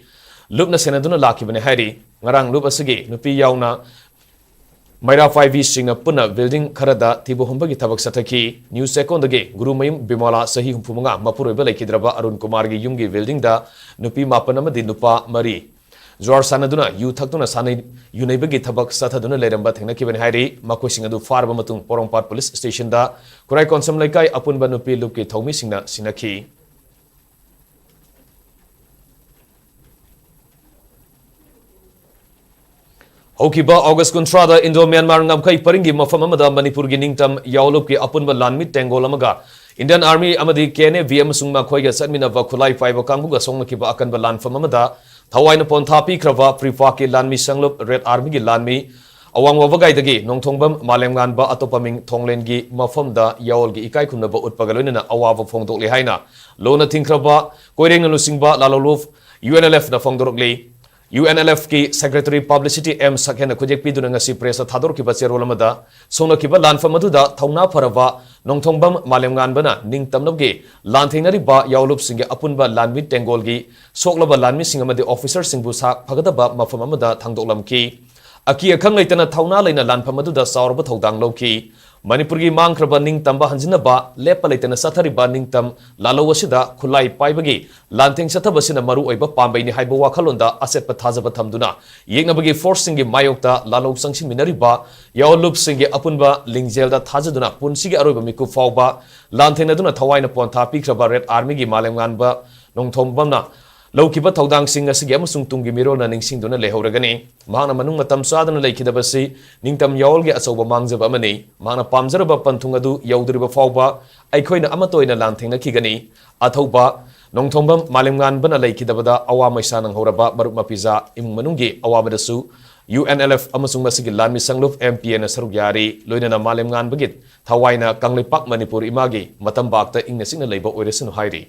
ꯂꯨꯞꯅ ꯁꯦꯟꯅꯗꯨꯅ ꯂꯥꯛꯈꯤꯕꯅꯤ ꯍꯥꯏꯔꯤ꯫ ꯉꯔꯥꯡ ꯂꯨꯞ ꯑꯁꯤꯒꯤ ꯅꯨꯄꯤ ꯌꯥꯎꯅ ꯃꯩꯔꯥ ꯄꯥꯏꯕꯤꯁꯤꯡꯅ ꯄꯨꯟꯅ building ꯈꯔꯗ ꯊꯤꯕ ꯍꯨꯝꯕꯒꯤ ꯊꯕꯛ ꯆꯠꯊꯈꯤ꯫ ꯅ꯭ꯌꯨ ꯆꯦꯛꯀꯣꯟꯗꯒꯤ ꯒꯨꯔꯨꯃꯌꯨꯝ ꯕꯤꯃꯣꯂꯥ, ꯆꯍꯤ ꯍꯨꯝꯐꯨ ꯃꯉꯥ, ꯃꯄꯨꯔꯣꯏꯕ ꯂꯩꯈꯤꯗ꯭ꯔꯕ ꯑꯔꯨꯟ ꯀꯨꯃꯥꯔꯒꯤ ꯌꯨꯝꯒꯤ buildingꯗ ꯅꯨꯄꯤ ꯃꯥꯄꯟ ꯑꯃꯗꯤ ꯅꯨꯄꯥ ꯃꯔꯤ ꯖꯨꯋꯥꯔ ꯁꯥꯟꯅꯗꯨꯅ ꯌꯨ ꯊꯛꯇꯨꯅ ꯁꯥꯟꯅꯩ, ꯌꯨꯅꯩꯕꯒꯤ ꯊꯕꯛ ꯆꯠꯊꯗꯨꯅ ꯂꯩꯔꯝꯕ ꯊꯦꯡꯅꯈꯤꯕꯅꯤ ꯍꯥꯏꯔꯤ꯫ ꯃꯈꯣꯏꯁꯤꯡ ꯑꯗꯨ ꯐꯥꯔꯕ ꯃꯇꯨꯡ ꯄꯣꯔꯣꯝꯄꯥꯠ police stationꯗ ꯈꯨꯔꯥꯏ ꯀꯣꯟꯁꯝ ꯂꯩꯀꯥꯏ ꯑꯄꯨꯟꯕ ꯅꯨꯄꯤ ꯂꯨꯞꯀꯤ ꯊꯧꯃꯤꯁꯤꯡꯅ ꯁꯤꯟꯅꯈꯤ꯫ ꯍꯧꯈꯤꯕ ꯑꯣꯒꯁ ꯀꯨꯟꯊ꯭ꯔꯥꯗ ꯏꯟꯗꯣ ꯃ꯭ꯌꯥꯟꯃꯥꯔ ꯉꯝꯈꯩ ꯄꯔꯤꯡꯒꯤ ꯃꯐꯝ ꯑꯃꯗ ꯃꯅꯤꯄꯨꯔꯒꯤ ꯅꯤꯡꯇꯝ ꯌꯥꯎꯂꯨꯞꯀꯤ ꯑꯄꯨꯟꯕ ꯂꯥꯟꯃꯤ ꯇꯦꯡꯒꯣꯜ ꯑꯃꯒ Indian Army ꯑꯃꯗꯤ K N A V ꯑꯃꯁꯨꯡ ꯃꯈꯣꯏꯒ ꯆꯠꯃꯤꯟꯅꯕ ꯈꯨꯠꯂꯥꯏ ꯄꯥꯏꯕ ꯀꯥꯡꯕꯨꯒ ꯁꯣꯛꯅꯈꯤꯕ ꯑꯀꯟꯕ ꯂꯥꯟꯐꯝ ꯑꯃꯗ ꯊꯋꯥꯏꯅ ꯄꯣꯟꯊꯥ ꯄꯤꯈ꯭ꯔꯕ ꯄ꯭ꯔꯤꯐꯥꯛꯀꯤ ꯂꯥꯟꯃꯤ ꯁꯪꯂꯨꯞ ꯔꯦꯗ ꯑꯥꯔꯃꯤꯒꯤ ꯂꯥꯟꯃꯤ ꯑꯋꯥꯡ ꯋꯥꯕꯒꯥꯏꯗꯒꯤ ꯅꯣꯡꯊꯣꯡꯕꯝ ꯃꯥꯂꯦꯝꯉꯥꯟꯕ ꯑꯇꯣꯞꯄ ꯃꯤꯡ ꯊꯣꯡꯂꯦꯟꯒꯤ ꯃꯐꯝꯗ ꯌꯥꯑꯣꯜꯒꯤ ꯏꯀꯥꯏ ꯈꯨꯝꯅꯕ ꯎꯠꯄꯒ ꯂꯣꯏꯅꯅ ꯑꯋꯥꯕ ꯐꯣꯡꯗꯣꯛꯂꯤ ꯍꯥꯏꯅ ꯂꯨꯅ ꯊꯤꯡꯈ꯭ꯔꯕ ꯀꯣꯏꯔꯦꯡꯅ ꯂꯨꯆꯤꯡꯕ ꯂꯥꯂꯣꯂꯨꯞ U N L Fꯅ ꯐꯣꯡꯗꯣꯔꯛꯂꯤ꯫ U N L Fꯀꯤ Secretary Publicity M ꯁꯛꯍꯦꯟꯅ ꯈꯨꯠꯌꯦꯛ ꯄꯤꯗꯨꯅ ꯉꯁꯤ pressꯇ ꯊꯥꯗꯣꯔꯛꯈꯤꯕ ꯆꯦꯔꯣꯜ ꯑꯃꯗ ꯁꯣꯛꯅꯈꯤꯕ ꯂꯥꯟꯐꯝ ꯑꯗꯨꯗ ꯊꯧꯅꯥ ꯐꯔꯕ ꯅꯣꯡꯊꯣꯡꯕꯝ ꯃꯥꯂꯦꯝꯉꯥꯟꯕꯅ ꯅꯤꯡꯇꯝꯅꯕꯒꯤ ꯂꯥꯟꯊꯦꯡꯅꯔꯤꯕ ꯌꯥꯑꯣꯂꯨꯞꯁꯤꯡꯒꯤ ꯑꯄꯨꯟꯕ ꯂꯥꯟꯃꯤ ꯇꯦꯡꯒꯣꯜꯒꯤ ꯁꯣꯛꯂꯕ ꯂꯥꯟꯃꯤꯁꯤꯡ ꯑꯃꯗꯤ officerꯁꯤꯡꯕꯨ ꯁꯥ ꯐꯒꯗꯕ ꯃꯐꯝ ꯑꯃꯗ ꯊꯥꯡꯗꯣꯛꯂꯝꯈꯤ꯫ ꯑꯀꯤ ꯑꯈꯪ ꯂꯩꯇꯅ ꯊꯧꯅꯥ ꯂꯩꯅ ꯂꯥꯟꯐꯝ ꯑꯗꯨꯗ ꯆꯥꯎꯔꯕ ꯊꯧꯗꯥꯡ ꯂꯧꯈꯤ꯫ ꯃꯅꯤꯄꯨꯔꯒꯤ ꯃꯥꯡꯈ꯭ꯔꯕ ꯅꯤꯡꯇꯝꯕ ꯍꯟꯖꯤꯟꯅꯕ ꯂꯦꯞꯄ ꯂꯩꯇꯅ ꯆꯠꯊꯔꯤꯕ ꯅꯤꯡꯇꯝ ꯂꯥꯂꯧ ꯑꯁꯤꯗ ꯈꯨꯠꯂꯥꯏ ꯄꯥꯏꯕꯒꯤ ꯂꯥꯟꯊꯦꯡ ꯆꯠꯊꯕꯁꯤꯅ ꯃꯔꯨ ꯑꯣꯏꯕ ꯄꯥꯝꯕꯩꯅꯤ ꯍꯥꯏꯕ ꯋꯥꯈꯜꯂꯣꯟꯗ ꯑꯆꯦꯠꯄ ꯊꯥꯖꯕ ꯊꯝꯗꯨꯅ ꯌꯦꯛꯅꯕꯒꯤ forceꯁꯤꯡꯒꯤ ꯃꯥꯌꯣꯛꯇ ꯂꯥꯂꯧ ꯆꯪꯁꯤꯟꯃꯤꯟꯅꯔꯤꯕ ꯌꯥꯑꯣꯂꯨꯞꯁꯤꯡꯒꯤ ꯑꯄꯨꯟꯕ ꯂꯤꯡꯖꯦꯜꯗ ꯊꯥꯖꯗꯨꯅ ꯄꯨꯟꯁꯤꯒꯤ ꯑꯔꯣꯏꯕ ꯃꯤꯀꯨꯞ ꯐꯥꯎꯕ ꯂꯥꯟꯊꯦꯡꯅꯗꯨꯅ ꯊꯋꯥꯏꯅ ꯄꯣꯟꯊꯥ ꯄꯤꯈ꯭ꯔꯕ ꯔꯦꯗ ꯑꯥꯔꯃꯤꯒꯤ ꯃꯥꯂꯦꯝꯉꯥꯟꯕ ꯅꯣꯡꯊꯣꯝꯕꯝꯅ ꯂꯧꯈꯤꯕ ꯊꯧꯗꯥꯡꯁꯤꯡ ꯑꯁꯤꯒꯤ ꯑꯃꯁꯨꯡ ꯇꯨꯡꯒꯤ ꯃꯤꯔꯣꯜꯅ ꯅꯤꯡꯁꯤꯡꯗꯨꯅ ꯂꯩꯍꯧꯔꯒꯅꯤ꯫ ꯃꯍꯥꯛꯅ ꯃꯅꯨꯡ ꯃꯇꯝ ꯆꯥꯗꯅ ꯂꯩꯈꯤꯗꯕꯁꯤ ꯅꯤꯡꯇꯝ ꯌꯥꯑꯣꯜꯒꯤ ꯑꯆꯧꯕ ꯃꯥꯡꯖꯕ ꯑꯃꯅꯤ꯫ ꯃꯍꯥꯛꯅ ꯄꯥꯝꯖꯔꯕ ꯄꯟꯊꯨꯡ ꯑꯗꯨ ꯌꯧꯗ꯭ꯔꯤꯕ ꯐꯥꯎꯕ ꯑꯩꯈꯣꯏꯅ ꯑꯃꯠꯇ ꯑꯣꯏꯅ ꯂꯥꯟꯊꯦꯡꯅꯈꯤꯒꯅꯤ꯫ ꯑꯊꯧꯕ ꯅꯣꯡꯊꯣꯝꯕꯝ ꯃꯥꯂꯦꯝꯉꯥꯟꯕꯅ ꯂꯩꯈꯤꯗꯕꯗ ꯑꯋꯥ ꯃꯩꯁꯥ ꯅꯪꯍꯧꯔꯕ ꯃꯔꯨꯞ ꯃꯄꯤꯖꯥ ꯏꯃꯨꯡ ꯃꯅꯨꯡꯒꯤ ꯑꯋꯥꯕꯗꯁꯨ U N L F ꯑꯃꯁꯨꯡ ꯃꯁꯤꯒꯤ ꯂꯥꯟꯃꯤ ꯁꯪꯂꯨꯞ M P Aꯅ ꯁꯔꯨꯛ ꯌꯥꯔꯤ꯫ ꯂꯣꯏꯅꯅ ꯃꯥꯂꯦꯝꯉꯥꯟꯕꯒꯤ ꯊꯋꯥꯏꯅ ꯀꯪꯂꯩꯄꯥꯛ ꯃꯅꯤꯄꯨꯔ ꯏꯃꯥꯒꯤ ꯃꯇꯝꯕꯥꯛꯇ ꯏꯪꯅ ꯆꯤꯛꯅ ꯂꯩꯕ ꯑꯣꯏꯔꯁꯅꯨ ꯍꯥꯏꯔꯤ꯫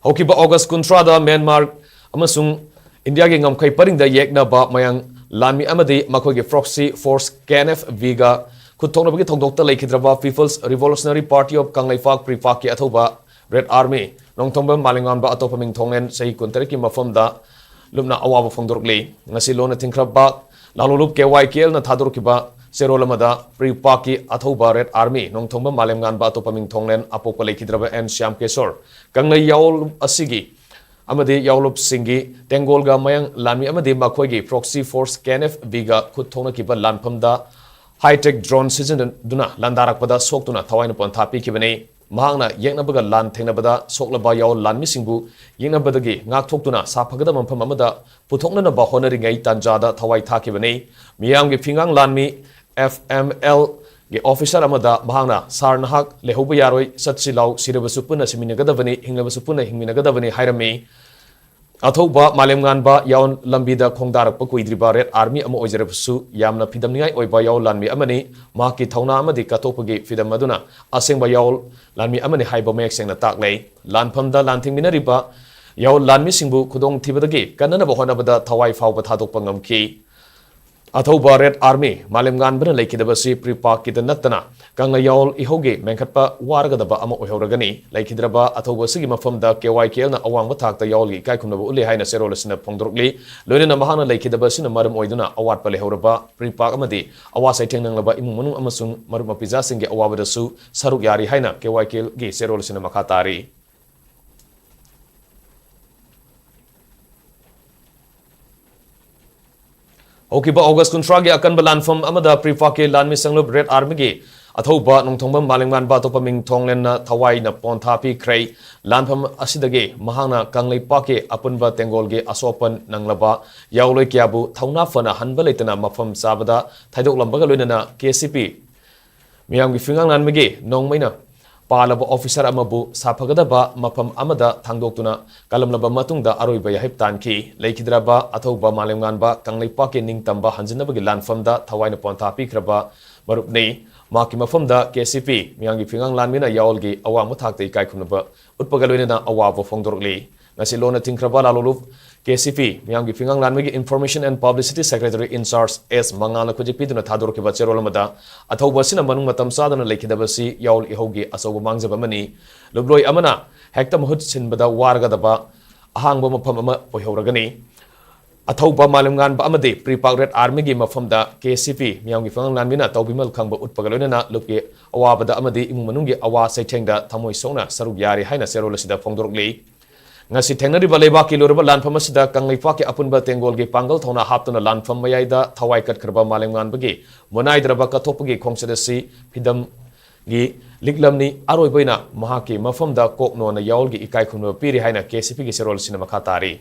ꯍꯧꯈꯤꯕ ꯑꯣꯒꯁ ꯀꯨꯟꯊ꯭ꯔꯥꯗ ꯃ꯭ꯌꯥꯟꯃꯥꯔ ꯑꯃꯁꯨꯡ ꯏꯟꯗꯤꯌꯥꯒꯤ ꯉꯝꯈꯩ ꯄꯔꯤꯡꯗ ꯌꯦꯛꯅꯕ ꯃꯌꯥꯡ ꯂꯥꯟꯃꯤ ꯑꯃꯗꯤ ꯃꯈꯣꯏꯒꯤ proxy force K N F Bꯒ ꯈꯨꯠ ꯊꯣꯛꯅꯕꯒꯤ ꯊꯧꯗꯣꯛꯇ ꯂꯩꯈꯤꯗ꯭ꯔꯕ People's Revolutionary Party of Kangleipak, PREPAKꯀꯤ ꯑꯊꯧꯕ Red Army Nongthombam ꯃꯥꯂꯦꯝꯉꯥꯟꯕ, ꯑꯇꯣꯞꯄ ꯃꯤꯡꯊꯣꯡꯂꯦꯟ ꯆꯍꯤ ꯀꯨꯟꯇꯔꯦꯠꯀꯤ ꯃꯐꯝꯗ ꯂꯨꯞꯅ ꯑꯋꯥꯕ ꯐꯣꯡꯗꯣꯔꯛꯂꯤ꯫ ꯉꯁꯤ ꯂꯣꯟꯅ ꯊꯤꯡꯈ꯭ꯔꯕ ꯂꯥꯂꯣꯡꯂꯨꯞ K Y K Lꯅ ꯊꯥꯗꯣꯔꯛꯈꯤꯕ ꯆꯦꯔꯣꯜ ꯑꯃꯗ PREPAKꯀꯤ ꯑꯊꯧꯕ Red Army ꯅꯣꯡꯊꯣꯝꯕꯝ ꯃꯥꯂꯦꯝꯉꯥꯟꯕ, ꯑꯇꯣꯞꯄ ꯃꯤꯡꯊꯣꯡꯂꯦꯟ ꯑꯄꯣꯛꯄ ꯂꯩꯈꯤꯗ꯭ꯔꯕ N ꯁ꯭ꯌꯥꯝꯀꯦꯁꯣꯔ, ꯀꯪꯂꯩ ꯌꯥꯑꯣꯜ ꯑꯁꯤꯒꯤ ꯑꯃꯗꯤ ꯌꯥꯑꯣꯟꯂꯨꯞꯁꯤꯡꯒꯤ ꯇꯦꯡꯒꯣꯜꯒ ꯃꯌꯥꯡ ꯂꯥꯟꯃꯤ ꯑꯃꯗꯤ ꯃꯈꯣꯏꯒꯤ proxy force K N F Bꯒ ꯈꯨꯠ ꯊꯣꯛꯅꯈꯤꯕ ꯂꯥꯟꯐꯝꯗ high-tech drone ꯁꯤꯖꯤꯟꯅꯗꯨꯅ ꯂꯥꯟꯗꯥꯔꯛꯄꯗ ꯁꯣꯛꯇꯨꯅ ꯊꯋꯥꯏꯅ ꯄꯣꯟꯊꯥ ꯄꯤꯈꯤꯕꯅꯤ꯫ ꯃꯍꯥꯛꯅ ꯌꯦꯛꯅꯕꯒ ꯂꯥꯟ ꯊꯦꯡꯅꯕꯗ ꯁꯣꯛꯂꯕ ꯌꯥꯑꯣꯟ ꯂꯥꯟꯃꯤꯁꯤꯡꯕꯨ ꯌꯦꯛꯅꯕꯗꯒꯤ ꯉꯥꯛꯊꯣꯛꯇꯨꯅ ꯁꯥꯐꯒꯗꯕ ꯃꯐꯝ ꯑꯃꯗ ꯄꯨꯊꯣꯛꯅꯅꯕ ꯍꯣꯠꯅꯔꯤꯉꯩ ꯇꯥꯟꯖꯥꯗ ꯊꯋꯥꯏ ꯊꯥꯈꯤꯕꯅꯤ꯫ ꯃꯤꯌꯥꯝꯒꯤ ꯐꯤꯉꯥꯡ ꯂꯥꯟꯃꯤ F M Lꯒꯤ officer ꯑꯃꯗ ꯃꯍꯥꯛꯅ, "Sir, ꯅꯍꯥꯛ ꯂꯩꯍꯧꯕ ꯌꯥꯔꯣꯏ, ꯆꯠꯁꯤ ꯂꯥꯎ, ꯁꯤꯔꯕꯁꯨ ꯄꯨꯟꯅ ꯁꯤꯃꯤꯟꯅꯒꯗꯕꯅꯤ, ꯍꯤꯡꯂꯕꯁꯨ ꯄꯨꯟꯅ ꯍꯤꯡꯃꯤꯟꯅꯒꯗꯕꯅꯤ" ꯍꯥꯏꯔꯝꯃꯤ꯫ ꯑꯊꯧꯕ ꯃꯥꯂꯦꯝꯉꯥꯟꯕ ꯌꯥꯑꯣꯟ ꯂꯝꯕꯤꯗ ꯈꯣꯡꯗꯥꯔꯛꯄ ꯀꯨꯏꯗ꯭ꯔꯤꯕ Red Army ꯑꯃ ꯑꯣꯏꯖꯔꯕꯁꯨ, ꯌꯥꯝꯅ ꯐꯤꯗꯝꯅꯤꯡꯉꯥꯏ ꯑꯣꯏꯕ ꯌꯥꯑꯣꯟ ꯂꯥꯟꯃꯤ ꯑꯃꯅꯤ꯫ ꯃꯍꯥꯛꯀꯤ ꯊꯧꯅꯥ ꯑꯃꯗꯤ ꯀꯠꯊꯣꯛꯄꯒꯤ ꯐꯤꯗꯝ ꯑꯗꯨꯅ ꯑꯁꯦꯡꯕ ꯌꯥꯑꯣꯟ ꯂꯥꯟꯃꯤ ꯑꯃꯅꯤ ꯍꯥꯏꯕ ꯃꯌꯦꯛ ꯁꯦꯡꯅ ꯇꯥꯛꯂꯦ꯫ ꯂꯥꯟꯐꯝꯗ ꯂꯥꯟ ꯊꯤꯡꯃꯤꯟꯅꯔꯤꯕ ꯌꯥꯑꯣꯟ ꯂꯥꯟꯃꯤꯁꯤꯡꯕꯨ ꯈꯨꯗꯣꯡꯊꯤꯕꯗꯒꯤ ꯀꯟꯅꯅꯕ ꯍꯣꯠꯅꯕꯗ ꯊꯋꯥꯏ ꯐꯥꯎꯕ ꯊꯥꯗꯣꯛꯄ ꯉꯝꯈꯤ꯫ ꯑꯊꯧꯕ Red Army ꯃꯥꯂꯦꯝꯉꯥꯟꯕꯅ ꯂꯩꯈꯤꯗꯕꯁꯤ PREPAKꯀꯤꯗ ꯅꯠꯇꯅ ꯀꯪꯂꯩ ꯌꯥꯑꯣꯟ ꯏꯍꯧꯒꯤ ꯃꯦꯟꯈꯠꯄ ꯋꯥꯔꯒꯗꯕ ꯑꯃ ꯑꯣꯏꯍꯧꯔꯒꯅꯤ꯫ ꯂꯩꯈꯤꯗ꯭ꯔꯕ ꯑꯊꯧꯕ ꯑꯁꯤꯒꯤ ꯃꯐꯝꯗ K Y K Lꯅ ꯑꯋꯥꯡꯕ ꯊꯥꯛꯇ ꯌꯥꯑꯣꯟꯒꯤ ꯏꯀꯥꯏ ꯈꯨꯝꯅꯕ ꯎꯠꯂꯤ ꯍꯥꯏꯅ ꯆꯦꯔꯣꯜ ꯑꯁꯤꯅ ꯐꯣꯡꯗꯣꯔꯛꯂꯤ꯫ ꯂꯣꯏꯅꯅ ꯃꯍꯥꯛꯅ ꯂꯩꯈꯤꯗꯕ ꯑꯁꯤꯅ ꯃꯔꯝ ꯑꯣꯏꯗꯨꯅ ꯑꯋꯥꯠꯄ ꯂꯩꯍꯧꯔꯕ PREPAK ꯑꯃꯗꯤ ꯑꯋꯥ ꯆꯩꯊꯦꯡ ꯅꯪꯂꯕ ꯏꯃꯨꯡ ꯃꯅꯨꯡ ꯑꯃꯁꯨꯡ ꯃꯔꯨꯞ ꯃꯄꯤꯖꯥꯁꯤꯡꯒꯤ ꯑꯋꯥꯕꯗꯁꯨ ꯁꯔꯨꯛ ꯌꯥꯔꯤ ꯍꯥꯏꯅ K Y K Lꯒꯤ ꯆꯦꯔꯣꯜ ꯑꯁꯤꯅ ꯃꯈꯥ ꯇꯥꯔꯤ꯫ ꯍꯧꯈꯤꯕ ꯑꯣꯒꯁ ꯀꯨꯟꯊ꯭ꯔꯥꯒꯤ ꯑꯀꯟꯕ ꯂꯥꯟꯐꯝ ꯑꯃꯗ PREPAKꯀꯤ ꯂꯥꯟꯃꯤ ꯁꯪꯂꯨꯞ Red Armyꯒꯤ ꯑꯊꯧꯕ ꯅꯣꯡꯊꯣꯝꯕꯝ ꯃꯥꯂꯦꯝꯉꯥꯟꯕ, ꯑꯇꯣꯞꯄ ꯃꯤꯡꯊꯣꯡꯂꯦꯟꯅ ꯊꯋꯥꯏꯅ ꯄꯣꯟꯊꯥ ꯄꯤꯈ꯭ꯔꯦ꯫ ꯂꯥꯟꯐꯝ ꯑꯁꯤꯗꯒꯤ ꯃꯍꯥꯛꯅ ꯀꯪꯂꯩꯄꯥꯛꯀꯤ ꯑꯄꯨꯟꯕ ꯇꯦꯡꯒꯣꯜꯒꯤ ꯑꯁꯣꯛ ꯑꯄꯟ ꯅꯪꯂꯕ ꯌꯥꯑꯣꯟꯂꯣꯏ ꯀꯌꯥꯕꯨ ꯊꯧꯅꯥ ꯐꯅ ꯍꯟꯕ ꯂꯩꯇꯅ ꯃꯐꯝ ꯆꯥꯕꯗ ꯊꯩꯗꯣꯛꯂꯝꯕꯒ ꯂꯣꯏꯅꯅ K C P ꯃꯤꯌꯥꯝꯒꯤ ꯐꯤꯉꯥꯡ ꯂꯥꯟꯃꯤꯒꯤ ꯅꯣꯡꯃꯩꯅ ꯄꯥꯜꯂꯕ officer ꯑꯃꯕꯨ ꯁꯥꯐꯒꯗꯕ ꯃꯐꯝ ꯑꯃꯗ ꯊꯥꯡꯗꯣꯛꯇꯨꯅ ꯀꯜꯂꯝꯂꯕ ꯃꯇꯨꯡꯗ ꯑꯔꯣꯏꯕ ꯌꯥꯍꯤꯞ ꯇꯥꯟꯈꯤ꯫ ꯂꯩꯈꯤꯗ꯭ꯔꯕ ꯑꯊꯧꯕ ꯃꯥꯂꯦꯝꯉꯥꯟꯕ ꯀꯪꯂꯩꯄꯥꯛꯀꯤ ꯅꯤꯡꯇꯝꯕ ꯍꯟꯖꯤꯟꯅꯕꯒꯤ ꯂꯥꯟꯐꯝꯗ ꯊꯋꯥꯏꯅ ꯄꯣꯟꯊꯥ ꯄꯤꯈ꯭ꯔꯕ ꯃꯔꯨꯞꯅꯤ꯫ ꯃꯍꯥꯛꯀꯤ ꯃꯐꯝꯗ K C P ꯃꯤꯌꯥꯝꯒꯤ ꯐꯤꯉꯥꯡ ꯂꯥꯟꯃꯤꯅ ꯌꯥꯑꯣꯟꯒꯤ ꯑꯋꯥꯡꯕ ꯊꯥꯛꯇ ꯏꯀꯥꯏ ꯈꯨꯝꯅꯕ ꯎꯠꯄꯒ ꯂꯣꯏꯅꯅ ꯑꯋꯥꯕ ꯐꯣꯡꯗꯣꯔꯛꯂꯤ꯫ ꯉꯁꯤ ꯂꯣꯟꯅ ꯊꯤꯡꯈ꯭ꯔꯕ ꯂꯥꯂꯣꯂꯨꯞ ꯀꯦ ꯁꯤ ꯄꯤ, ꯃꯤꯌꯥꯝꯒꯤ ꯐꯤꯉꯥꯡ ꯂꯥꯟꯃꯤꯒꯤ Information and Publicity Secretary in Charge ꯑꯦꯁ ꯃꯉꯥꯜꯅ ꯈꯨꯖꯤꯛ ꯄꯤꯗꯨꯅ ꯊꯥꯗꯣꯔꯛꯈꯤꯕ ꯆꯦꯔꯣꯜ ꯑꯃꯗ, ꯑꯊꯧꯕ ꯑꯁꯤꯅ ꯃꯅꯨꯡ ꯃꯇꯝ ꯆꯥꯗꯅ ꯂꯩꯈꯤꯗꯕꯁꯤ ꯌꯥꯑꯣꯜ ꯏꯍꯧꯒꯤ ꯑꯆꯧꯕ ꯃꯥꯡꯖꯕ ꯑꯃꯅꯤ꯫ ꯂꯨꯞꯂꯣꯏ ꯑꯃꯅ ꯍꯦꯛꯇ ꯃꯍꯨꯠ ꯁꯤꯟꯕꯗ ꯋꯥꯔꯒꯗꯕ ꯑꯍꯥꯡꯕ ꯃꯐꯝ ꯑꯃ ꯑꯣꯏꯍꯧꯔꯒꯅꯤ꯫ ꯑꯊꯧꯕ ꯃꯥꯂꯦꯝꯉꯥꯟꯕ ꯑꯃꯗꯤ ꯄ꯭ꯔꯤ ꯄꯥꯛ ꯔꯦꯠ ꯑꯥꯔꯃꯤꯒꯤ ꯃꯐꯝꯗ ꯀꯦ ꯁꯤ ꯄꯤ ꯃꯤꯌꯥꯝꯒꯤ ꯐꯪꯂꯥꯟꯕꯤꯅ ꯇꯧꯕꯤꯃꯜ ꯈꯪꯕ ꯎꯠꯄꯒ ꯂꯣꯏꯅꯅ ꯂꯨꯞꯀꯤ ꯑꯋꯥꯕꯗ ꯑꯃꯗꯤ ꯏꯃꯨꯡ ꯃꯅꯨꯡꯒꯤ ꯑꯋꯥ ꯆꯩꯊꯦꯡꯗ ꯊꯃꯣꯏ ꯁꯣꯛꯅ ꯁꯔꯨꯛ ꯌꯥꯔꯤ ꯍꯥꯏꯅ ꯆꯦꯔꯣꯜ ꯑꯁꯤꯗ ꯐꯣꯡꯗꯣꯔꯛꯂꯤ꯫ ꯉꯁꯤ ꯊꯦꯡꯅꯔꯤꯕ ꯂꯩꯕꯥꯛꯀꯤ ꯂꯣꯏꯔꯕ ꯂꯥꯟꯐꯝ ꯑꯁꯤꯗ ꯀꯪꯂꯩꯄꯥꯛꯀꯤ ꯑꯄꯨꯟꯕ ꯇꯦꯡꯒꯣꯜꯒꯤ ꯄꯥꯡꯒꯜ ꯊꯧꯅꯥ ꯍꯥꯞꯇꯨꯅ ꯂꯥꯟꯐꯝ ꯃꯌꯥꯏꯗ ꯊꯋꯥꯏ ꯀꯠꯈ꯭ꯔꯕ ꯃꯥꯂꯦꯝꯉꯥꯟꯕꯒꯤ ꯃꯨꯅꯥꯏꯗ꯭ꯔꯕ ꯀꯠꯊꯣꯛꯄꯒꯤ ꯈꯣꯡꯆꯠ ꯑꯁꯤ ꯐꯤꯗꯝꯒꯤ ꯂꯤꯛꯂꯝꯅꯤ꯫ ꯑꯔꯣꯏꯕ ꯑꯣꯏꯅ ꯃꯍꯥꯛꯀꯤ ꯃꯐꯝꯗ ꯀꯣꯛꯅꯣꯅ ꯌꯥꯑꯣꯜꯒꯤ ꯏꯀꯥꯏ ꯈꯨꯝꯅꯕ ꯄꯤꯔꯤ ꯍꯥꯏꯅ ꯀꯦ ꯁꯤ ꯄꯤꯒꯤ ꯆꯦꯔꯣꯜ ꯑꯁꯤꯅ ꯃꯈꯥ ꯇꯥꯔꯤ꯫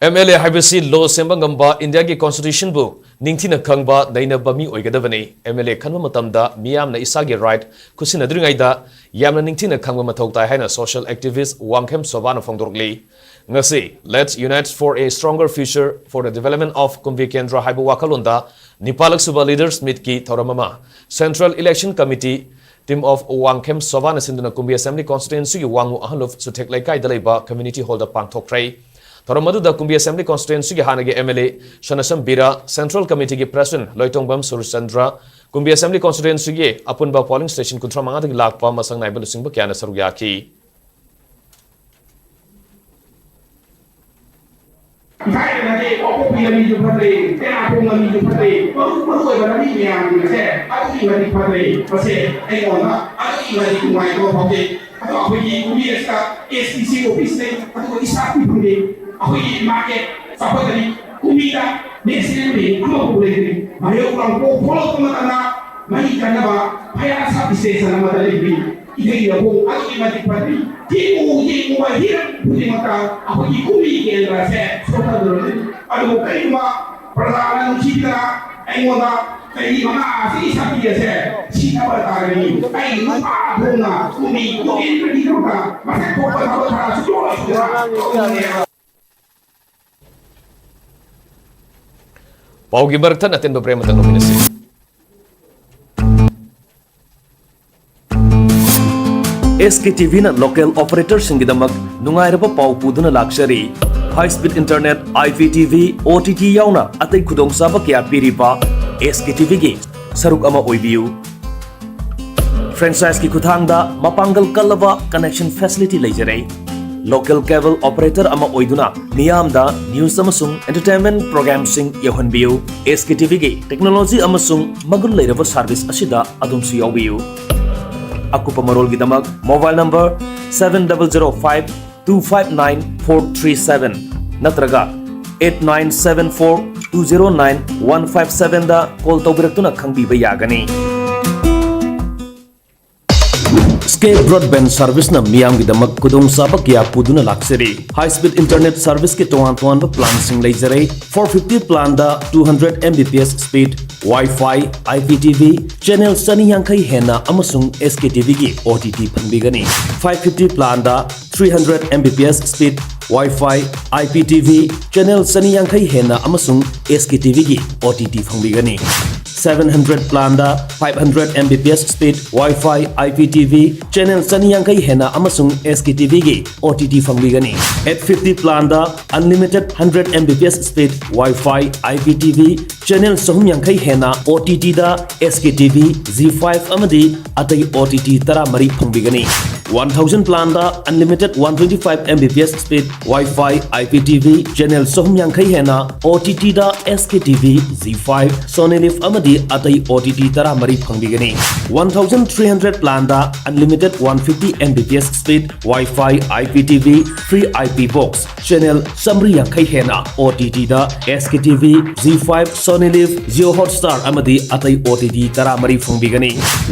ꯑꯦꯝ ꯑꯦꯜ ꯑꯦ ꯍꯥꯏꯕꯁꯤ ꯂꯣ ꯁꯦꯝꯕ ꯉꯝꯕ, ꯏꯟꯗꯤꯌꯥꯒꯤ ꯀꯣꯟꯁꯇꯤꯇ꯭ꯌꯨꯁꯟꯕꯨ ꯅꯤꯡꯊꯤꯅ ꯈꯪꯕ, ꯅꯩꯅꯕ ꯃꯤ ꯑꯣꯏꯒꯗꯕꯅꯤ꯫ ꯑꯦꯝ ꯑꯦꯜ ꯑꯦ ꯈꯟꯕ ꯃꯇꯝꯗ ꯃꯤꯌꯥꯝꯅ ꯏꯁꯥꯒꯤ ꯔꯥꯏꯠ ꯈꯨꯠꯁꯤꯟꯅꯗ꯭ꯔꯤꯉꯩꯗ ꯌꯥꯝꯅ ꯅꯤꯡꯊꯤꯅ ꯈꯪꯕ ꯃꯊꯧ ꯇꯥꯏ ꯍꯥꯏꯅ ꯁꯣꯁꯤꯌꯦꯜ ꯑꯦꯛꯇꯤꯚꯤꯁ꯭ꯠ ꯋꯥꯡꯈꯦꯝ ꯁꯣꯚꯥꯅ ꯐꯣꯡꯗꯣꯔꯛꯂꯤ꯫ ꯉꯁꯤ Let's Unite for a Stronger Future for the Development of Kumbi Kendra ꯍꯥꯏꯕ ꯋꯥꯈꯜꯂꯣꯟꯗ ꯅꯤꯄꯥꯜꯂꯛ ꯁꯨꯕ ꯂꯤꯗꯔꯁ ꯃꯤꯠꯀꯤ ꯊꯧꯔꯝ ꯑꯃ Central Election Committee Team of Wangkhem Sovana ꯁꯤꯟꯗꯨꯅ ꯀꯨꯝꯕꯤ ꯑꯦꯁꯦꯝꯕ꯭ꯂꯤ ꯀꯣꯟꯁꯇꯤꯇ꯭ꯋꯦꯟꯁꯤꯒꯤ ꯋꯥꯡꯉꯨ ꯑꯍꯜꯂꯨꯞ ꯆꯨꯊꯦꯛ ꯂꯩꯀꯥꯏꯗ ꯂꯩꯕ ꯀꯝꯃ꯭ꯌꯨꯅꯤꯇꯤ ꯍꯣꯜꯗ ꯄꯥꯡꯊꯣꯛꯈ꯭ꯔꯦ꯫ ꯊꯧꯔꯝ ꯑꯗꯨꯗ ꯀꯨꯝꯕꯤ ꯑꯦꯁꯦꯝꯕ꯭ꯂꯤ ꯀꯣꯟꯁꯇꯤꯇ꯭ꯋꯦꯟꯁꯤꯒꯤ ꯍꯥꯟꯅꯒꯤ M L A Sanasam Bira, central ꯀꯝꯃꯤꯇꯤꯒꯤ ꯄ꯭ꯔꯦꯁꯤꯗꯦꯟꯠ ꯂꯣꯏꯇꯣꯡꯕꯝ ꯁꯨꯔꯆꯟꯗ꯭ꯔ, ꯀꯨꯝꯕꯤ ꯑꯦꯁꯦꯝꯕ꯭ꯂꯤ ꯀꯣꯟꯁꯇꯤꯇ꯭ꯋꯦꯟꯁꯤꯒꯤ ꯑꯄꯨꯟꯕ ꯄꯣꯂꯤꯡ ꯁ꯭ꯇꯦꯁꯟ ꯀꯨꯟꯊ꯭ꯔꯥ ꯃꯉꯥꯗꯒꯤ ꯂꯥꯛꯄ ꯃꯁꯛ ꯅꯥꯏꯕ ꯂꯨꯆꯤꯡꯕ ꯀꯌꯥꯅ ꯁꯔꯨꯛ ꯌꯥꯈꯤ꯫ ꯊꯥꯏꯅꯗꯤ ꯋꯥꯡꯄꯣꯛꯄꯤ ꯂꯝꯕꯤꯁꯨ ꯐꯠꯇ꯭ꯔꯦ, ꯇꯦꯔꯥꯈꯣꯡ ꯂꯝꯕꯤꯁꯨ ꯐꯠꯇ꯭ꯔꯦ, ꯃꯔꯨ ꯃꯔꯨ ꯑꯣꯏꯕ ꯂꯝꯕꯤ ꯃꯌꯥꯝꯁꯤꯡ ꯑꯁꯦ ꯑꯗꯨꯛꯀꯤ ꯃꯇꯤꯛ ꯐꯠꯇ꯭ꯔꯦ꯫ ꯃꯁꯦ ꯑꯩꯉꯣꯟꯗ ꯑꯗꯨꯛꯀꯤ ꯃꯇꯤꯛ ꯅꯨꯡꯉꯥꯏꯇꯕ ꯐꯥꯎꯖꯩ꯫ ꯑꯗꯣ ꯑꯩꯈꯣꯏꯒꯤ ꯀꯨꯝꯕꯤ ꯑꯁꯤꯗ ꯑꯦꯁ ꯗꯤ ꯁꯤ ꯑꯣꯐꯤꯁ ꯂꯩ, ꯑꯗꯨꯒ ꯏꯁꯥ ꯄꯤꯐꯝ ꯂꯩ꯫ ꯑꯩꯈꯣꯏꯒꯤ ꯃꯥꯔꯀꯦꯠ ꯆꯥꯎꯈꯠꯇꯔꯤ, ꯀꯨꯝꯕꯤꯗ ꯅꯦꯁꯅꯦꯜ ꯕꯦꯡꯛ ꯑꯃꯐꯥꯎ ꯂꯩꯇ꯭ꯔꯤ꯫ ꯃꯌꯣꯛ ꯂꯥꯡꯄꯣꯛ ꯊꯣꯛꯂꯛꯄ ꯃꯇꯝꯗ ꯃꯍꯩ ꯇꯝꯅꯕ ꯐꯌꯥ ꯁꯕ ꯁ꯭ꯇꯦꯁꯟ ꯑꯃꯗ ꯂꯩꯕꯤ ꯏꯊꯩ ꯂꯧꯈꯣꯡ ꯑꯗꯨꯛꯀꯤ ꯃꯇꯤꯛ ꯐꯠꯇ꯭ꯔꯤ꯫ ꯌꯦꯡꯉꯨ ꯌꯦꯡꯉꯨꯕ ꯍꯤꯔꯝ ꯈꯨꯗꯤꯡꯃꯛꯇ ꯑꯩꯈꯣꯏꯒꯤ ꯀꯨꯝꯕꯤ ꯀꯦꯟꯗ꯭ꯔꯁꯦ ꯁꯣꯛꯍꯟꯗꯨꯅ ꯂꯩ꯫ ꯑꯗꯨꯕꯨ ꯀꯔꯤꯒꯨꯝꯕ ꯄ꯭ꯔꯖꯥꯅ ꯅꯨꯡꯁꯤꯕꯤꯗꯅ ꯑꯩꯉꯣꯟꯗ ꯆꯍꯤ ꯃꯉꯥ ꯑꯁꯤꯒꯤ ꯁꯛꯇꯤ ꯑꯁꯦ ꯁꯤꯖꯤꯟꯅꯕ ꯇꯥꯔꯒꯗꯤ ꯑꯩ ꯅꯨꯄꯥ ꯊꯣꯛꯅ ꯀꯨꯝꯕꯤ ꯀꯦꯟꯗ꯭ꯔꯒꯤꯗꯃꯛꯇ ꯃꯁꯛ ꯊꯣꯛꯄ ꯊꯕꯛ ꯈꯔ ꯁꯨꯡꯇꯧ ꯇꯧꯔꯣꯏ꯫ ꯄꯥꯎꯒꯤ ꯃꯔꯛꯇ ꯑꯇꯦꯟꯕ ꯕ꯭ꯔꯦꯛ ꯑꯃꯇꯪ ꯂꯧꯃꯤꯟꯅꯁꯤ꯫ ꯑꯦꯁ ꯀꯦ ꯇꯤ ꯚꯤꯅ local operatorꯁꯤꯡꯒꯤꯗꯃꯛ ꯅꯨꯡꯉꯥꯏꯔꯕ ꯄꯥꯎ ꯄꯨꯗꯨꯅ ꯂꯥꯛꯆꯔꯤ꯫ High speed internet, I P T V, O T T ꯌꯥꯎꯅ ꯑꯇꯩ ꯈꯨꯗꯣꯡꯆꯥꯕ ꯀꯌꯥ ꯄꯤꯔꯤꯕ ꯑꯦꯁ ꯀꯦ ꯇꯤ ꯚꯤꯒꯤ ꯁꯔꯨꯛ ꯑꯃ ꯑꯣꯏꯕꯤꯌꯨ꯫ Franchiseꯀꯤ ꯈꯨꯠꯊꯥꯡꯗ ꯃꯄꯥꯡꯒꯜ ꯀꯜꯂꯕ connection facility ꯂꯩꯖꯔꯦ꯫ Local cable operator ꯑꯃ ꯑꯣꯏꯗꯨꯅ ꯃꯤꯌꯥꯝꯗ news ꯑꯃꯁꯨꯡ entertainment programꯁꯤꯡ ꯌꯧꯍꯟꯕꯤꯌꯨ꯫ ꯑꯦꯁ ꯀꯦ ꯇꯤ ꯚꯤꯒꯤ technology ꯑꯃꯁꯨꯡ ꯃꯒꯨꯟ ꯂꯩꯔꯕ service ꯑꯁꯤꯗ ꯑꯗꯣꯝꯁꯨ ꯌꯥꯎꯕꯤꯌꯨ꯫ ꯑꯀꯨꯞꯄ ꯃꯔꯣꯜꯒꯤꯗꯃꯛ mobile number seven double zero five two five nine four three seven ꯅꯠꯇ꯭ꯔꯒ eight nine seven four two zero nine one five sevenꯗ call ꯇꯧꯕꯤꯔꯛꯇꯨꯅ ꯈꯪꯕꯤꯕ ꯌꯥꯒꯅꯤ꯫ Sky Broadband Serviceꯅ ꯃꯤꯌꯥꯝꯒꯤꯗꯃꯛ ꯈꯨꯗꯣꯡꯆꯥꯕ ꯀꯌꯥ ꯄꯨꯗꯨꯅ ꯂꯥꯛꯆꯔꯤ꯫ High speed internet serviceꯀꯤ ꯇꯣꯉꯥꯟ ꯇꯣꯉꯥꯟꯕ planꯁꯤꯡ ꯂꯩꯖꯔꯦ꯫ Four fifty planꯗ two hundred M B P S speed, Wi-Fi, I P T V, channel ꯆꯅꯤ ꯌꯥꯡꯈꯩ ꯍꯦꯟꯅ ꯑꯃꯁꯨꯡ S K T Vꯒꯤ O T T ꯐꯪꯕꯤꯒꯅꯤ꯫ Five fifty planꯗ three hundred M B P S speed, Wi-Fi, I P T V, channel ꯆꯅꯤ ꯌꯥꯡꯈꯩ ꯍꯦꯟꯅ ꯑꯃꯁꯨꯡ S K T Vꯒꯤ O T T ꯐꯪꯕꯤꯒꯅꯤ꯫ Seven hundred planꯗ five hundred M B P S speed, Wi-Fi, I P T V, channel ꯆꯅꯤ ꯌꯥꯡꯈꯩ ꯍꯦꯟꯅ ꯑꯃꯁꯨꯡ S K T Vꯒꯤ O T T ꯐꯪꯕꯤꯒꯅꯤ꯫ Eight fifty planꯗ unlimited hundred M B P S speed, Wi-Fi, I P T V, channel ꯆꯍꯨꯝ ꯌꯥꯡꯈꯩ ꯍꯦꯟꯅ O T Tꯗ S K T V, Zee five ꯑꯃꯗꯤ ꯑꯇꯩ O T T ꯇꯔꯥꯃꯔꯤ ꯐꯪꯕꯤꯒꯅꯤ꯫ One thousand planꯗ unlimited one twenty five M B P S speed, Wi-Fi, I P T V, channel ꯆꯍꯨꯝ ꯌꯥꯡꯈꯩ ꯍꯦꯟꯅ O T Tꯗ S K T V, Zee five, Sony Liv ꯑꯃꯗꯤ ꯑꯇꯩ O T T ꯇꯔꯥꯃꯔꯤ ꯐꯪꯕꯤꯒꯅꯤ꯫ One thousand three hundred planꯗ unlimited one fifty M B P S speed, Wi-Fi, I P T V, free I P box, channel ꯆꯥꯃꯔꯤ ꯌꯥꯡꯈꯩ ꯍꯦꯟꯅ O T Tꯗ S K T V, Zee five, Sony Liv, Jio Hotstar ꯑꯃꯗꯤ ꯑꯇꯩ O T T ꯇꯔꯥꯃꯔꯤ ꯐꯪꯕꯤꯒꯅꯤ꯫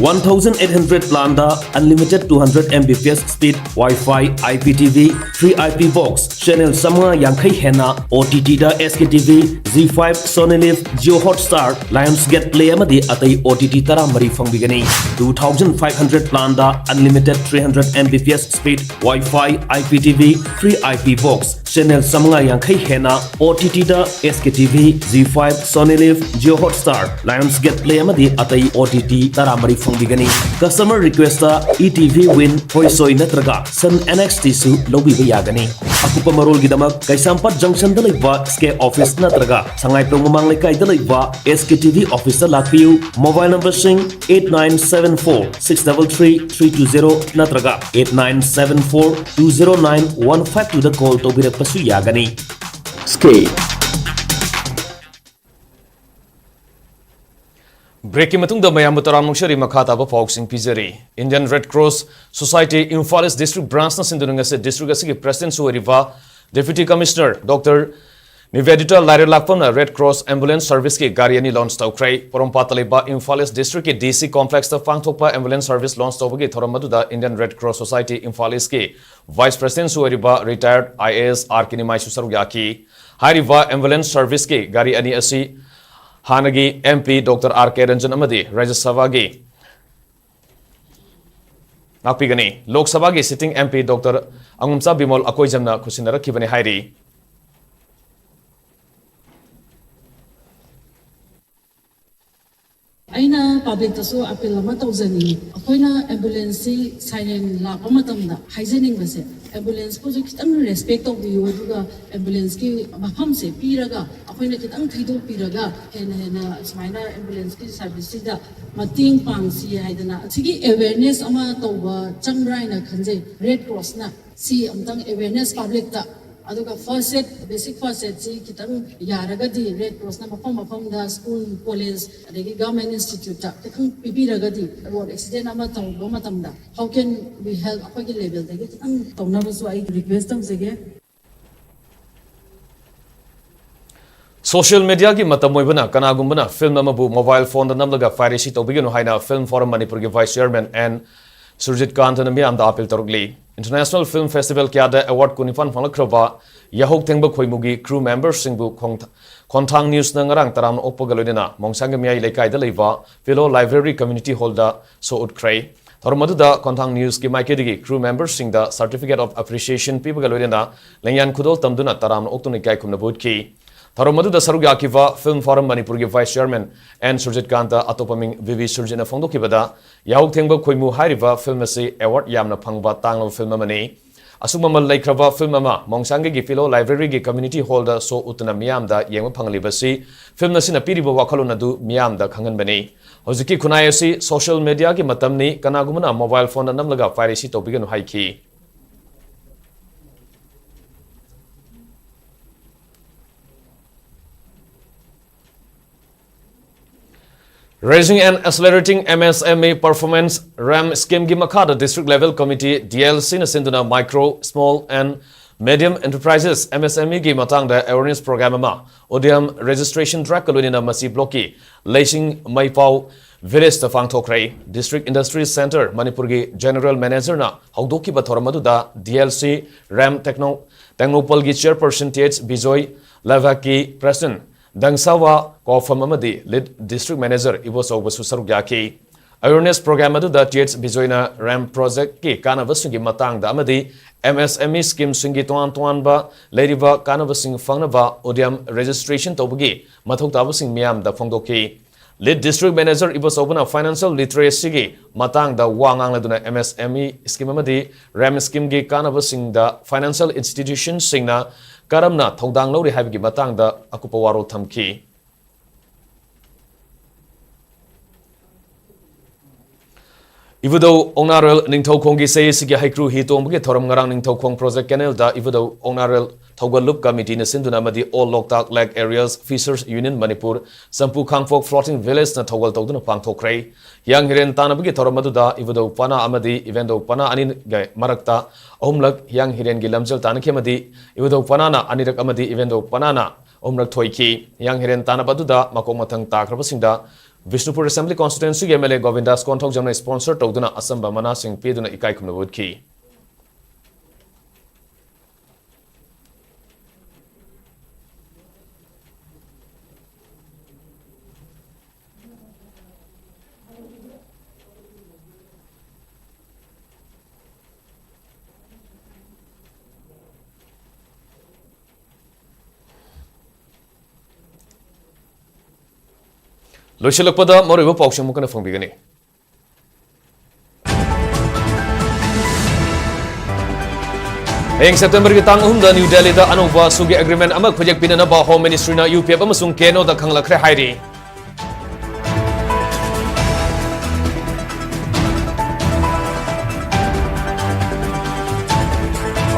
One thousand eight hundred planꯗ unlimited two hundred M B P S speed, Wi-Fi, I P T V, free I P box, channel ꯆꯥꯃꯉꯥ ꯌꯥꯡꯈꯩ ꯍꯦꯟꯅ O T Tꯗ S K T V, Zee five, Sony Liv, Jio Hotstar, Lionsgate Play ꯑꯃꯗꯤ ꯑꯇꯩ O T T ꯇꯔꯥꯃꯔꯤ ꯐꯪꯕꯤꯒꯅꯤ꯫ Two thousand five hundred planꯗ unlimited three hundred M B P S speed, Wi-Fi, I P T V, free I P box, channel ꯆꯥꯃꯉꯥ ꯌꯥꯡꯈꯩ ꯍꯦꯟꯅ O T ꯇꯤꯗ S K T V, Zee five, Sony Live, Jio Hotstar, Lionsgate Play ꯑꯃꯗꯤ ꯑꯇꯩ O T T ꯇꯔꯥꯃꯔꯤ ꯐꯪꯕꯤꯒꯅꯤ꯫ Customer ꯔꯤꯀ꯭ꯋꯦꯁꯇ E T V ꯋꯤꯟ, ꯍꯣꯏꯁꯣꯏ ꯅꯠꯇ꯭ꯔꯒ ꯁꯟ and X tissue ꯂꯧꯕꯤꯕ ꯌꯥꯒꯅꯤ꯫ ꯑꯀꯨꯞꯄ ꯃꯔꯣꯜꯒꯤꯗꯃꯛ ꯀꯩꯁꯥꯝꯄꯥꯠ ꯖꯪꯁꯟꯗ ꯂꯩꯕ ꯁ꯭ꯀꯦ ꯑꯣꯐꯤꯁ ꯅꯠꯇ꯭ꯔꯒ ꯁꯉꯥꯏꯄ꯭ꯔꯧ ꯃꯃꯥꯡ ꯂꯩꯀꯥꯏꯗ ꯂꯩꯕ ꯑꯦꯁ ꯀꯦ ꯇꯤ ꯚꯤ ꯑꯣꯐꯤꯁꯇ ꯂꯥꯛꯄꯤꯌꯨ꯫ ꯃꯣꯕꯥꯏꯜ ꯅꯝꯕꯔꯁꯤꯡ eight nine seven four six double three three two zero ꯅꯠꯇ꯭ꯔꯒ eight nine seven four two zero nine one five twoꯗ ꯀꯣꯜ ꯇꯧꯕꯤꯔꯛꯄꯁꯨ ꯌꯥꯒꯅꯤ꯫ ꯁ꯭ꯀꯦ꯫ ꯕ꯭ꯔꯦꯛꯀꯤ ꯃꯇꯨꯡꯗ ꯃꯌꯥꯝꯕꯨ ꯇꯔꯥꯝꯅ ꯑꯣꯛꯆꯔꯤ꯫ ꯃꯈꯥ ꯇꯥꯕ ꯄꯥꯎꯁꯤꯡ ꯄꯤꯖꯔꯤ꯫ Indian Red Cross Society Imphal East District Branchꯅ ꯁꯤꯟꯗꯨꯅ ꯉꯁꯤ ꯗꯤꯁꯇ꯭ꯔꯤꯛ ꯑꯁꯤꯒꯤ ꯄ꯭ꯔꯦꯁꯤꯗꯦꯟꯠꯁꯨ ꯑꯣꯏꯔꯤꯕ Deputy Commissioner Doctor ꯅꯤꯕꯦꯗꯤꯇꯥ ꯂꯥꯏꯔꯦꯜꯂꯥꯛꯄꯝꯅ Red Cross Ambulance Serviceꯀꯤ ꯒꯥꯔꯤ ꯑꯅꯤ ꯂꯣꯟꯆ ꯇꯧꯈ꯭ꯔꯦ꯫ ꯄꯣꯔꯣꯝꯄꯥꯠꯇ ꯂꯩꯕ ꯏꯝꯐꯥꯜ ꯏꯁ ꯗꯤꯁꯇ꯭ꯔꯤꯛꯀꯤ ꯗꯤ ꯁꯤ ꯀꯣꯝꯄ꯭ꯂꯦꯛꯁꯇ ꯄꯥꯡꯊꯣꯛꯄ ꯑꯦꯝꯕꯨꯂꯦꯟꯁ ꯁꯔꯚꯤꯁ ꯂꯣꯟꯆ ꯇꯧꯕꯒꯤ ꯊꯧꯔꯝ ꯑꯗꯨꯗ Indian Red Cross Society Imphal Eastꯀꯤ ꯚꯥꯏꯁ ꯄ꯭ꯔꯦꯁꯤꯗꯦꯟꯠꯁꯨ ꯑꯣꯏꯔꯤꯕ ꯔꯤꯇꯥꯌꯔꯗ ꯑꯥꯏ ꯑꯦ ꯑꯦꯁ ꯑꯥꯔ ꯀꯦ ꯅꯤꯃꯥꯏꯁꯨ ꯁꯔꯨꯛ ꯌꯥꯈꯤ꯫ ꯍꯥꯏꯔꯤꯕ ꯑꯦꯝꯕꯨꯂꯦꯟꯁ ꯁꯔꯚꯤꯁꯀꯤ ꯒꯥꯔꯤ ꯑꯅꯤ ꯑꯁꯤ ꯍꯥꯟꯅꯒꯤ ꯑꯦꯝ ꯄꯤ ꯗꯣꯛꯇꯔ ꯑꯥꯔ ꯀꯦ ꯔꯟꯖꯟ ꯑꯃꯗꯤ ꯔꯥꯖ꯭ꯌ ꯁꯚꯥꯒꯤ ꯉꯥꯛꯄꯤꯒꯅꯤ꯫ ꯂꯣꯛ ꯁꯚꯥꯒꯤ sitting M P doctor ꯑꯉꯨꯝꯆꯥ Bimol ꯑꯀꯣꯏꯖꯝꯅ ꯈꯨꯠꯁꯤꯟꯅꯔꯛꯈꯤꯕꯅꯤ ꯍꯥꯏꯔꯤ꯫ ꯑꯩꯅ ꯄꯕ꯭ꯂꯤꯛꯇꯁꯨ ꯑꯄꯤꯜ ꯑꯃ ꯇꯧꯖꯅꯤꯡꯉꯤ꯫ ꯑꯩꯈꯣꯏꯅ ꯑꯦꯝꯕꯨꯂꯦꯟꯁꯁꯤ ꯁꯥꯏꯔꯦꯟ ꯂꯥꯛꯄ ꯃꯇꯝꯗ ꯍꯥꯏꯖꯅꯤꯡꯕꯁꯦ, ꯑꯦꯝꯕꯨꯂꯦꯟꯁꯄꯨꯁꯨ ꯈꯤꯇꯪ ꯔꯦꯁꯄꯦꯛ ꯇꯧꯕꯤꯌꯨ, ꯑꯗꯨꯒ ꯑꯦꯝꯕꯨꯂꯦꯟꯁꯀꯤ ꯃꯐꯝꯁꯦ ꯄꯤꯔꯒ ꯑꯩꯈꯣꯏꯅ ꯈꯤꯇꯪ ꯊꯩꯗꯣꯛꯄꯤꯔꯒ ꯍꯦꯟꯅ ꯍꯦꯟꯅ ꯁꯨꯃꯥꯏꯅ ꯑꯦꯝꯕꯨꯂꯦꯟꯁꯀꯤ ꯁꯥꯔꯚꯤꯁꯁꯤꯗ ꯃꯇꯦꯡ ꯄꯥꯡꯁꯤ ꯍꯥꯏꯗꯅ ꯑꯁꯤꯒꯤ ꯑꯦꯋꯦꯔꯅꯦꯁ ꯑꯃ ꯇꯧꯕ ꯆꯪꯕ꯭ꯔꯥ ꯍꯥꯏꯅ ꯈꯟꯖꯩ꯫ ꯔꯦꯗ ꯀ꯭ꯔꯣꯁꯅ ꯁꯤ ꯑꯃꯨꯛꯇꯪ ꯑꯦꯋꯦꯔꯅꯦꯁ ꯄꯕ꯭ꯂꯤꯛꯇ, ꯑꯗꯨꯒ ꯐꯥꯔꯁ ꯑꯦꯗ, ꯕꯦꯁꯤꯛ ꯐꯥꯔꯁ ꯑꯦꯗꯁꯤ ꯈꯤꯇꯪ ꯌꯥꯔꯒꯗꯤ ꯔꯦꯗ ꯀ꯭ꯔꯣꯁꯅ ꯃꯐꯝ ꯃꯐꯝꯗ, ꯁ꯭ꯀꯨꯜ, ꯀꯣꯂꯦꯖ, ꯑꯗꯒꯤ ꯒꯚꯔꯟꯃꯦꯟꯠ ꯏꯟꯁꯇꯤꯇ꯭ꯌꯨꯠꯇ ꯈꯤꯇꯪ ꯄꯤꯕꯤꯔꯒꯗꯤ, ꯔꯣꯗ ꯑꯦꯛꯁꯤꯗꯦꯟꯠ ꯑꯃ ꯇꯧꯕ ꯃꯇꯝꯗ how can we help, ꯑꯩꯈꯣꯏꯒꯤ ꯂꯦꯚꯦꯜꯗꯒꯤ ꯈꯤꯇꯪ ꯇꯧꯅꯕꯁꯨ ꯑꯩ ꯔꯤꯀ꯭ꯋꯦꯁ ꯇꯧꯖꯒꯦ꯫ ꯁꯣꯁꯤꯌꯦꯜ ꯃꯤꯗꯤꯌꯥꯒꯤ ꯃꯇꯝ ꯑꯣꯏꯕꯅ ꯀꯅꯥꯒꯨꯝꯕꯅ ꯐꯤꯜꯝ ꯑꯃꯕꯨ ꯃꯣꯕꯥꯏꯜ ꯐꯣꯟꯗ ꯅꯝꯂꯒ ꯄꯥꯏꯔꯦꯁꯤ ꯇꯧꯕꯤꯒꯅꯨ ꯍꯥꯏꯅ ꯐꯤꯜꯝ ꯐꯣꯔꯝ ꯃꯅꯤꯄꯨꯔꯒꯤ ꯚꯥꯏꯁ ꯆꯤꯌꯔꯃꯦꯟ ꯑꯦꯟ ꯁꯨꯔꯖꯤꯠ ꯀꯥꯟꯇꯅ ꯃꯤꯌꯥꯝꯗ ꯑꯥꯄꯤꯜ ꯇꯧꯔꯛꯂꯤ꯫ ꯏꯟꯇꯔꯅꯦꯁꯅꯦꯜ ꯐꯤꯜꯝ ꯐꯦꯁꯇꯤꯚꯦꯜ ꯀꯌꯥꯗ ꯑꯦꯋꯥꯔꯗ ꯀꯨꯟꯅꯤꯄꯥꯟ ꯐꯪꯂꯛꯈ꯭ꯔꯕ ꯌꯥꯍꯧ ꯊꯦꯡꯕ ꯈꯣꯏꯃꯨꯒꯤ ꯀ꯭ꯔꯨ ꯃꯦꯝꯕꯔꯁꯤꯡꯕꯨ ꯈꯣꯡꯊ-, ꯈꯣꯟꯊꯥꯡ ꯅ꯭ꯌꯨꯁꯅ ꯉꯔꯥꯡ ꯇꯔꯥꯝꯅ ꯑꯣꯛꯄꯒ ꯂꯣꯏꯅꯅ ꯃꯣꯡꯁꯥꯡꯒ ꯃꯌꯥꯏ ꯂꯩꯀꯥꯏꯗ ꯂꯩꯕ ꯄꯤꯂꯣ ꯂꯥꯏꯕ꯭ꯔꯦꯔꯤ ꯀꯝꯃ꯭ꯌꯨꯅꯤꯇꯤ ꯍꯣꯜꯗ ꯁꯣ ꯎꯠꯈ꯭ꯔꯦ꯫ ꯊꯧꯔꯝ ꯑꯗꯨꯗ ꯈꯣꯡꯊꯥꯡ ꯅ꯭ꯌꯨꯁꯀꯤ ꯃꯥꯏꯀꯩꯗꯒꯤ crew memberꯁꯤꯡꯗ Certificate of Appreciation ꯄꯤꯕꯒ ꯂꯣꯏꯅꯅ ꯂꯦꯡꯌꯥꯟ ꯈꯨꯗꯣꯜ ꯇꯝꯗꯨꯅ ꯇꯔꯥꯝꯅ ꯑꯣꯛꯇꯨꯅ ꯏꯀꯥꯏ ꯈꯨꯝꯅꯕ ꯎꯠꯈꯤ꯫ ꯊꯧꯔꯝ ꯑꯗꯨꯗ ꯁꯔꯨꯛ ꯌꯥꯈꯤꯕ Film Forum ꯃꯅꯤꯄꯨꯔꯒꯤ Vice Chairman ꯑꯦꯟ ꯁꯨꯔꯖꯤꯠꯀꯥꯟꯇ, ꯑꯇꯣꯞꯄ ꯃꯤꯡ ꯚꯤ ꯚꯤ ꯁꯨꯔꯖꯤꯠꯅ ꯐꯣꯡꯗꯣꯛꯈꯤꯕꯗ, ꯌꯥꯍꯧ ꯊꯦꯡꯕ ꯈꯣꯏꯃꯨ ꯍꯥꯏꯔꯤꯕ film ꯑꯁꯤ award ꯌꯥꯝꯅ ꯐꯪꯕ ꯇꯥꯡꯂꯕ film ꯑꯃꯅꯤ꯫ ꯑꯁꯨꯛ ꯃꯃꯜ ꯂꯩꯈ꯭ꯔꯕ film ꯑꯃ ꯃꯣꯡꯁꯥꯡꯒꯩꯒꯤ Philo Libraryꯒꯤ community hallꯗ show ꯎꯠꯇꯨꯅ ꯃꯤꯌꯥꯝꯗ ꯌꯦꯡꯕ ꯐꯪꯍꯜꯂꯤꯕ ꯑꯁꯤ film ꯑꯁꯤꯅ ꯄꯤꯔꯤꯕ ꯋꯥꯈꯜꯂꯣꯟ ꯑꯗꯨ ꯃꯤꯌꯥꯝꯗ ꯈꯪꯍꯟꯕꯅꯤ꯫ ꯍꯧꯖꯤꯛꯀꯤ ꯈꯨꯟꯅꯥꯏ ꯑꯁꯤ social mediaꯒꯤ ꯃꯇꯝꯅꯤ, ꯀꯅꯥꯒꯨꯝꯕꯅ mobile phoneꯗ ꯅꯝꯂꯒ piracy ꯇꯧꯕꯤꯒꯅꯨ ꯍꯥꯏꯈꯤ꯫ Raising and Accelerating M S M E Performance RAM schemeꯒꯤ ꯃꯈꯥꯗ District Level Committee, D L Cꯅ ꯁꯤꯟꯗꯨꯅ Micro, Small and Medium Enterprises, MSMEꯒꯤ ꯃꯇꯥꯡꯗ awareness program ꯑꯃ Udyam Registration Driveꯀ ꯂꯣꯏꯅꯅ ꯃꯁꯤ blockꯀꯤ ꯂꯩꯁꯤꯡ ꯃꯩꯄꯥꯎ villageꯇ ꯄꯥꯡꯊꯣꯛꯈ꯭ꯔꯦ꯫ District Industry Centre ꯃꯅꯤꯄꯨꯔꯒꯤ General Managerꯅ ꯍꯧꯗꯣꯛꯈꯤꯕ ꯊꯧꯔꯝ ꯑꯗꯨꯗ D L C RAM Techno, ꯇꯦꯡꯅꯧꯄꯜꯒꯤ Chairperson Th Bijoy, ꯂꯩꯕꯥꯛꯀꯤ President ꯗꯪꯁꯥꯋꯥ ꯀꯣꯐꯝ ꯑꯃꯗꯤ Lead District Manager ꯏꯕꯣꯆꯧꯕꯁꯨ ꯁꯔꯨꯛ ꯌꯥꯈꯤ꯫ Awareness program ꯑꯗꯨꯗ Th Bijoyꯅ RAM projectꯀꯤ ꯀꯥꯟꯅꯕꯁꯤꯡꯒꯤ ꯃꯇꯥꯡꯗ ꯑꯃꯗꯤ MSME schemeꯁꯤꯡꯒꯤ ꯇꯣꯉꯥꯟ ꯇꯣꯉꯥꯟꯕ ꯂꯩꯔꯤꯕ ꯀꯥꯟꯅꯕꯁꯤꯡ ꯐꯪꯅꯕ Udyam registration ꯇꯧꯕꯒꯤ ꯃꯊꯧ ꯇꯥꯕꯁꯤꯡ ꯃꯤꯌꯥꯝꯗ ꯐꯣꯡꯗꯣꯛꯈꯤ꯫ Lead District Manager ꯏꯕꯣꯆꯧꯕꯅ financial literacyꯒꯤ ꯃꯇꯥꯡꯗ ꯋꯥ ꯉꯥꯡꯂꯗꯨꯅ MSME scheme ꯑꯃꯗꯤ RAM schemeꯒꯤ ꯀꯥꯟꯅꯕꯁꯤꯡꯗ financial institutionꯁꯤꯡꯅ ꯀꯔꯝꯅ ꯊꯧꯗꯥꯡ ꯂꯧꯔꯤ ꯍꯥꯏꯕꯒꯤ ꯃꯇꯥꯡꯗ ꯑꯀꯨꯞꯄ ꯋꯥꯔꯣꯜ ꯊꯝꯈꯤ꯫ ꯏꯕꯨꯙꯧ ꯑꯣꯛꯅꯥꯔꯣꯜ ꯅꯤꯡꯊꯧꯈꯣꯡꯒꯤ ꯆꯍꯤꯁꯤꯒꯤ ꯍꯩꯀ꯭ꯔꯨ ꯍꯤ ꯇꯣꯡꯕꯒꯤ ꯊꯧꯔꯝ ꯉꯔꯥꯡ ꯅꯤꯡꯊꯧꯈꯣꯡ Project Canalꯗ ꯏꯕꯨꯙꯧ ꯑꯣꯛꯅꯥꯔꯣꯜ ꯊꯧꯒꯜꯂꯨꯞ committeeꯅ ꯁꯤꯟꯗꯨꯅ ꯑꯃꯗꯤ All Loktak Lake Areas Fishers Union Manipur, ꯆꯝꯄꯨ ꯈꯥꯡꯄꯣꯛ Floating Villageꯅ ꯊꯧꯒꯜ ꯇꯧꯗꯨꯅ ꯄꯥꯡꯊꯣꯛꯈ꯭ꯔꯦ꯫ ꯍꯤꯌꯥꯡ ꯍꯤꯔꯦꯟ ꯇꯥꯟꯅꯕꯒꯤ ꯊꯧꯔꯝ ꯑꯗꯨꯗ ꯏꯕꯨꯙꯧ ꯄꯅꯥ ꯑꯃꯗꯤ ꯏꯕꯦꯟꯗꯧ ꯄꯅꯥ ꯑꯅꯤꯒꯤ ꯃꯔꯛꯇ ꯑꯍꯨꯝꯂꯛ ꯍꯤꯌꯥꯡ ꯍꯤꯔꯦꯟꯒꯤ ꯂꯝꯖꯦꯜ ꯇꯥꯟꯅꯈꯤ ꯑꯃꯗꯤ ꯏꯕꯨꯙꯧ ꯄꯅꯥꯅ ꯑꯅꯤꯔꯛ ꯑꯃꯗꯤ ꯏꯕꯦꯟꯗꯧ ꯄꯅꯥꯅ ꯑꯍꯨꯝꯂꯛ ꯊꯣꯏꯈꯤ꯫ ꯍꯤꯌꯥꯡ ꯍꯤꯔꯦꯟ ꯇꯥꯟꯅꯕ ꯑꯗꯨꯗ ꯃꯀꯣꯛ ꯃꯊꯪ ꯇꯥꯈ꯭ꯔꯕꯁꯤꯡꯗ ꯕꯤꯁꯅꯨꯄꯨꯔ Assembly Constituencyꯒꯤ MLA ꯒꯣꯕꯤꯟꯗꯥꯁ ꯀꯣꯟꯊꯧꯖꯝꯅ sponsor ꯇꯧꯗꯨꯅ ꯑꯆꯝꯕ ꯃꯅꯥꯁꯤꯡ ꯄꯤꯗꯨꯅ ꯏꯀꯥꯏ ꯈꯨꯝꯅꯕ ꯎꯠꯈꯤ꯫ ꯂꯣꯏꯁꯤꯜꯂꯛꯄꯗ ꯃꯔꯨꯑꯣꯏꯕ ꯄꯥꯎꯁꯤꯡ ꯑꯃꯨꯛ ꯍꯟꯅ ꯐꯣꯡꯕꯤꯒꯅꯤ꯫ ꯍꯌꯦꯡ ꯁꯦꯞꯇꯦꯝꯕꯔꯒꯤ ꯇꯥꯡ ꯑꯍꯨꯝꯗ ꯅ꯭ꯌꯨ ꯗꯦꯜꯂꯤꯗ ꯑꯅꯧꯕ ꯁꯨꯒꯤ ꯑꯦꯒ꯭ꯔꯤꯃꯦꯟ ꯑꯃ ꯈꯨꯌꯦꯛ ꯄꯤꯅꯅꯕ ꯍꯣꯝ ꯃꯤꯅꯤꯁꯇ꯭ꯔꯤꯅ ꯌꯨ ꯄꯤ ꯑꯦꯐ ꯑꯃꯁꯨꯡ ꯀꯦ ꯑꯦꯟ ꯑꯣꯗ ꯈꯪꯂꯛꯈ꯭ꯔꯦ ꯍꯥꯏꯔꯤ꯫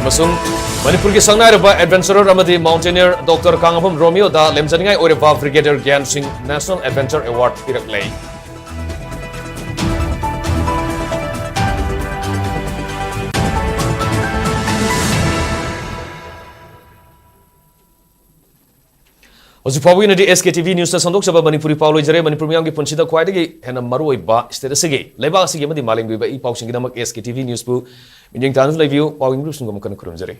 ꯑꯃꯁꯨꯡ ꯃꯅꯤꯄꯨꯔꯒꯤ ꯁꯛꯅꯥꯏꯔꯕ ꯑꯦꯗꯚꯦꯟꯆꯔꯔ ꯑꯃꯗꯤ ꯃꯥꯎꯟꯇꯦꯅꯤꯌꯔ ꯗꯣꯛꯇꯔ ꯀꯥꯡꯉꯥꯐꯝ ꯔꯣꯃꯤꯌꯣꯗ ꯂꯦꯝꯖꯅꯤꯡꯉꯥꯏ ꯑꯣꯏꯔꯕ ꯕ꯭ꯔꯤꯒꯦꯗꯤꯌꯔ ꯒ꯭ꯌꯥꯟ ꯁꯤꯡ ꯅꯦꯁꯅꯦꯜ ꯑꯦꯗꯚꯦꯟꯆꯔ ꯑꯦꯋꯥꯔꯗ ꯄꯤꯔꯛꯂꯦ꯫ ꯍꯧꯖꯤꯛ ꯐꯥꯎꯕꯒꯤ ꯑꯣꯏꯅꯗꯤ ꯑꯦꯁ ꯀꯦ ꯇꯤ ꯚꯤ ꯅ꯭ꯌꯨꯁꯇ ꯁꯟꯗꯣꯛꯆꯕ ꯃꯅꯤꯄꯨꯔꯤ ꯄꯥꯎ ꯂꯣꯏꯖꯔꯦ꯫ ꯃꯅꯤꯄꯨꯔ ꯃꯤꯌꯥꯝꯒꯤ ꯄꯨꯟꯁꯤꯗ ꯈ꯭ꯋꯥꯏꯗꯒꯤ ꯍꯦꯟꯅ ꯃꯔꯨꯑꯣꯏꯕ ꯁ꯭ꯇꯦꯠ ꯑꯁꯤꯒꯤ, ꯂꯩꯕꯥꯛ ꯑꯁꯤꯒꯤ ꯑꯃꯗꯤ ꯃꯥꯂꯦꯝꯒꯤ ꯑꯣꯏꯕ ꯏ ꯄꯥꯎꯁꯤꯡꯒꯤꯗꯃꯛ ꯑꯦꯁ ꯀꯦ ꯇꯤ ꯚꯤ ꯅ꯭ꯌꯨꯁꯄꯨ ꯃꯤꯠꯌꯦꯡ ꯇꯥꯅ ꯂꯩꯕꯤꯌꯨ꯫ ꯄꯥꯎ ꯌꯦꯡꯕꯤꯕꯁꯤꯡꯕꯨ ꯑꯃꯨꯛ ꯍꯟꯅ ꯈꯨꯔꯨꯝꯖꯔꯤ꯫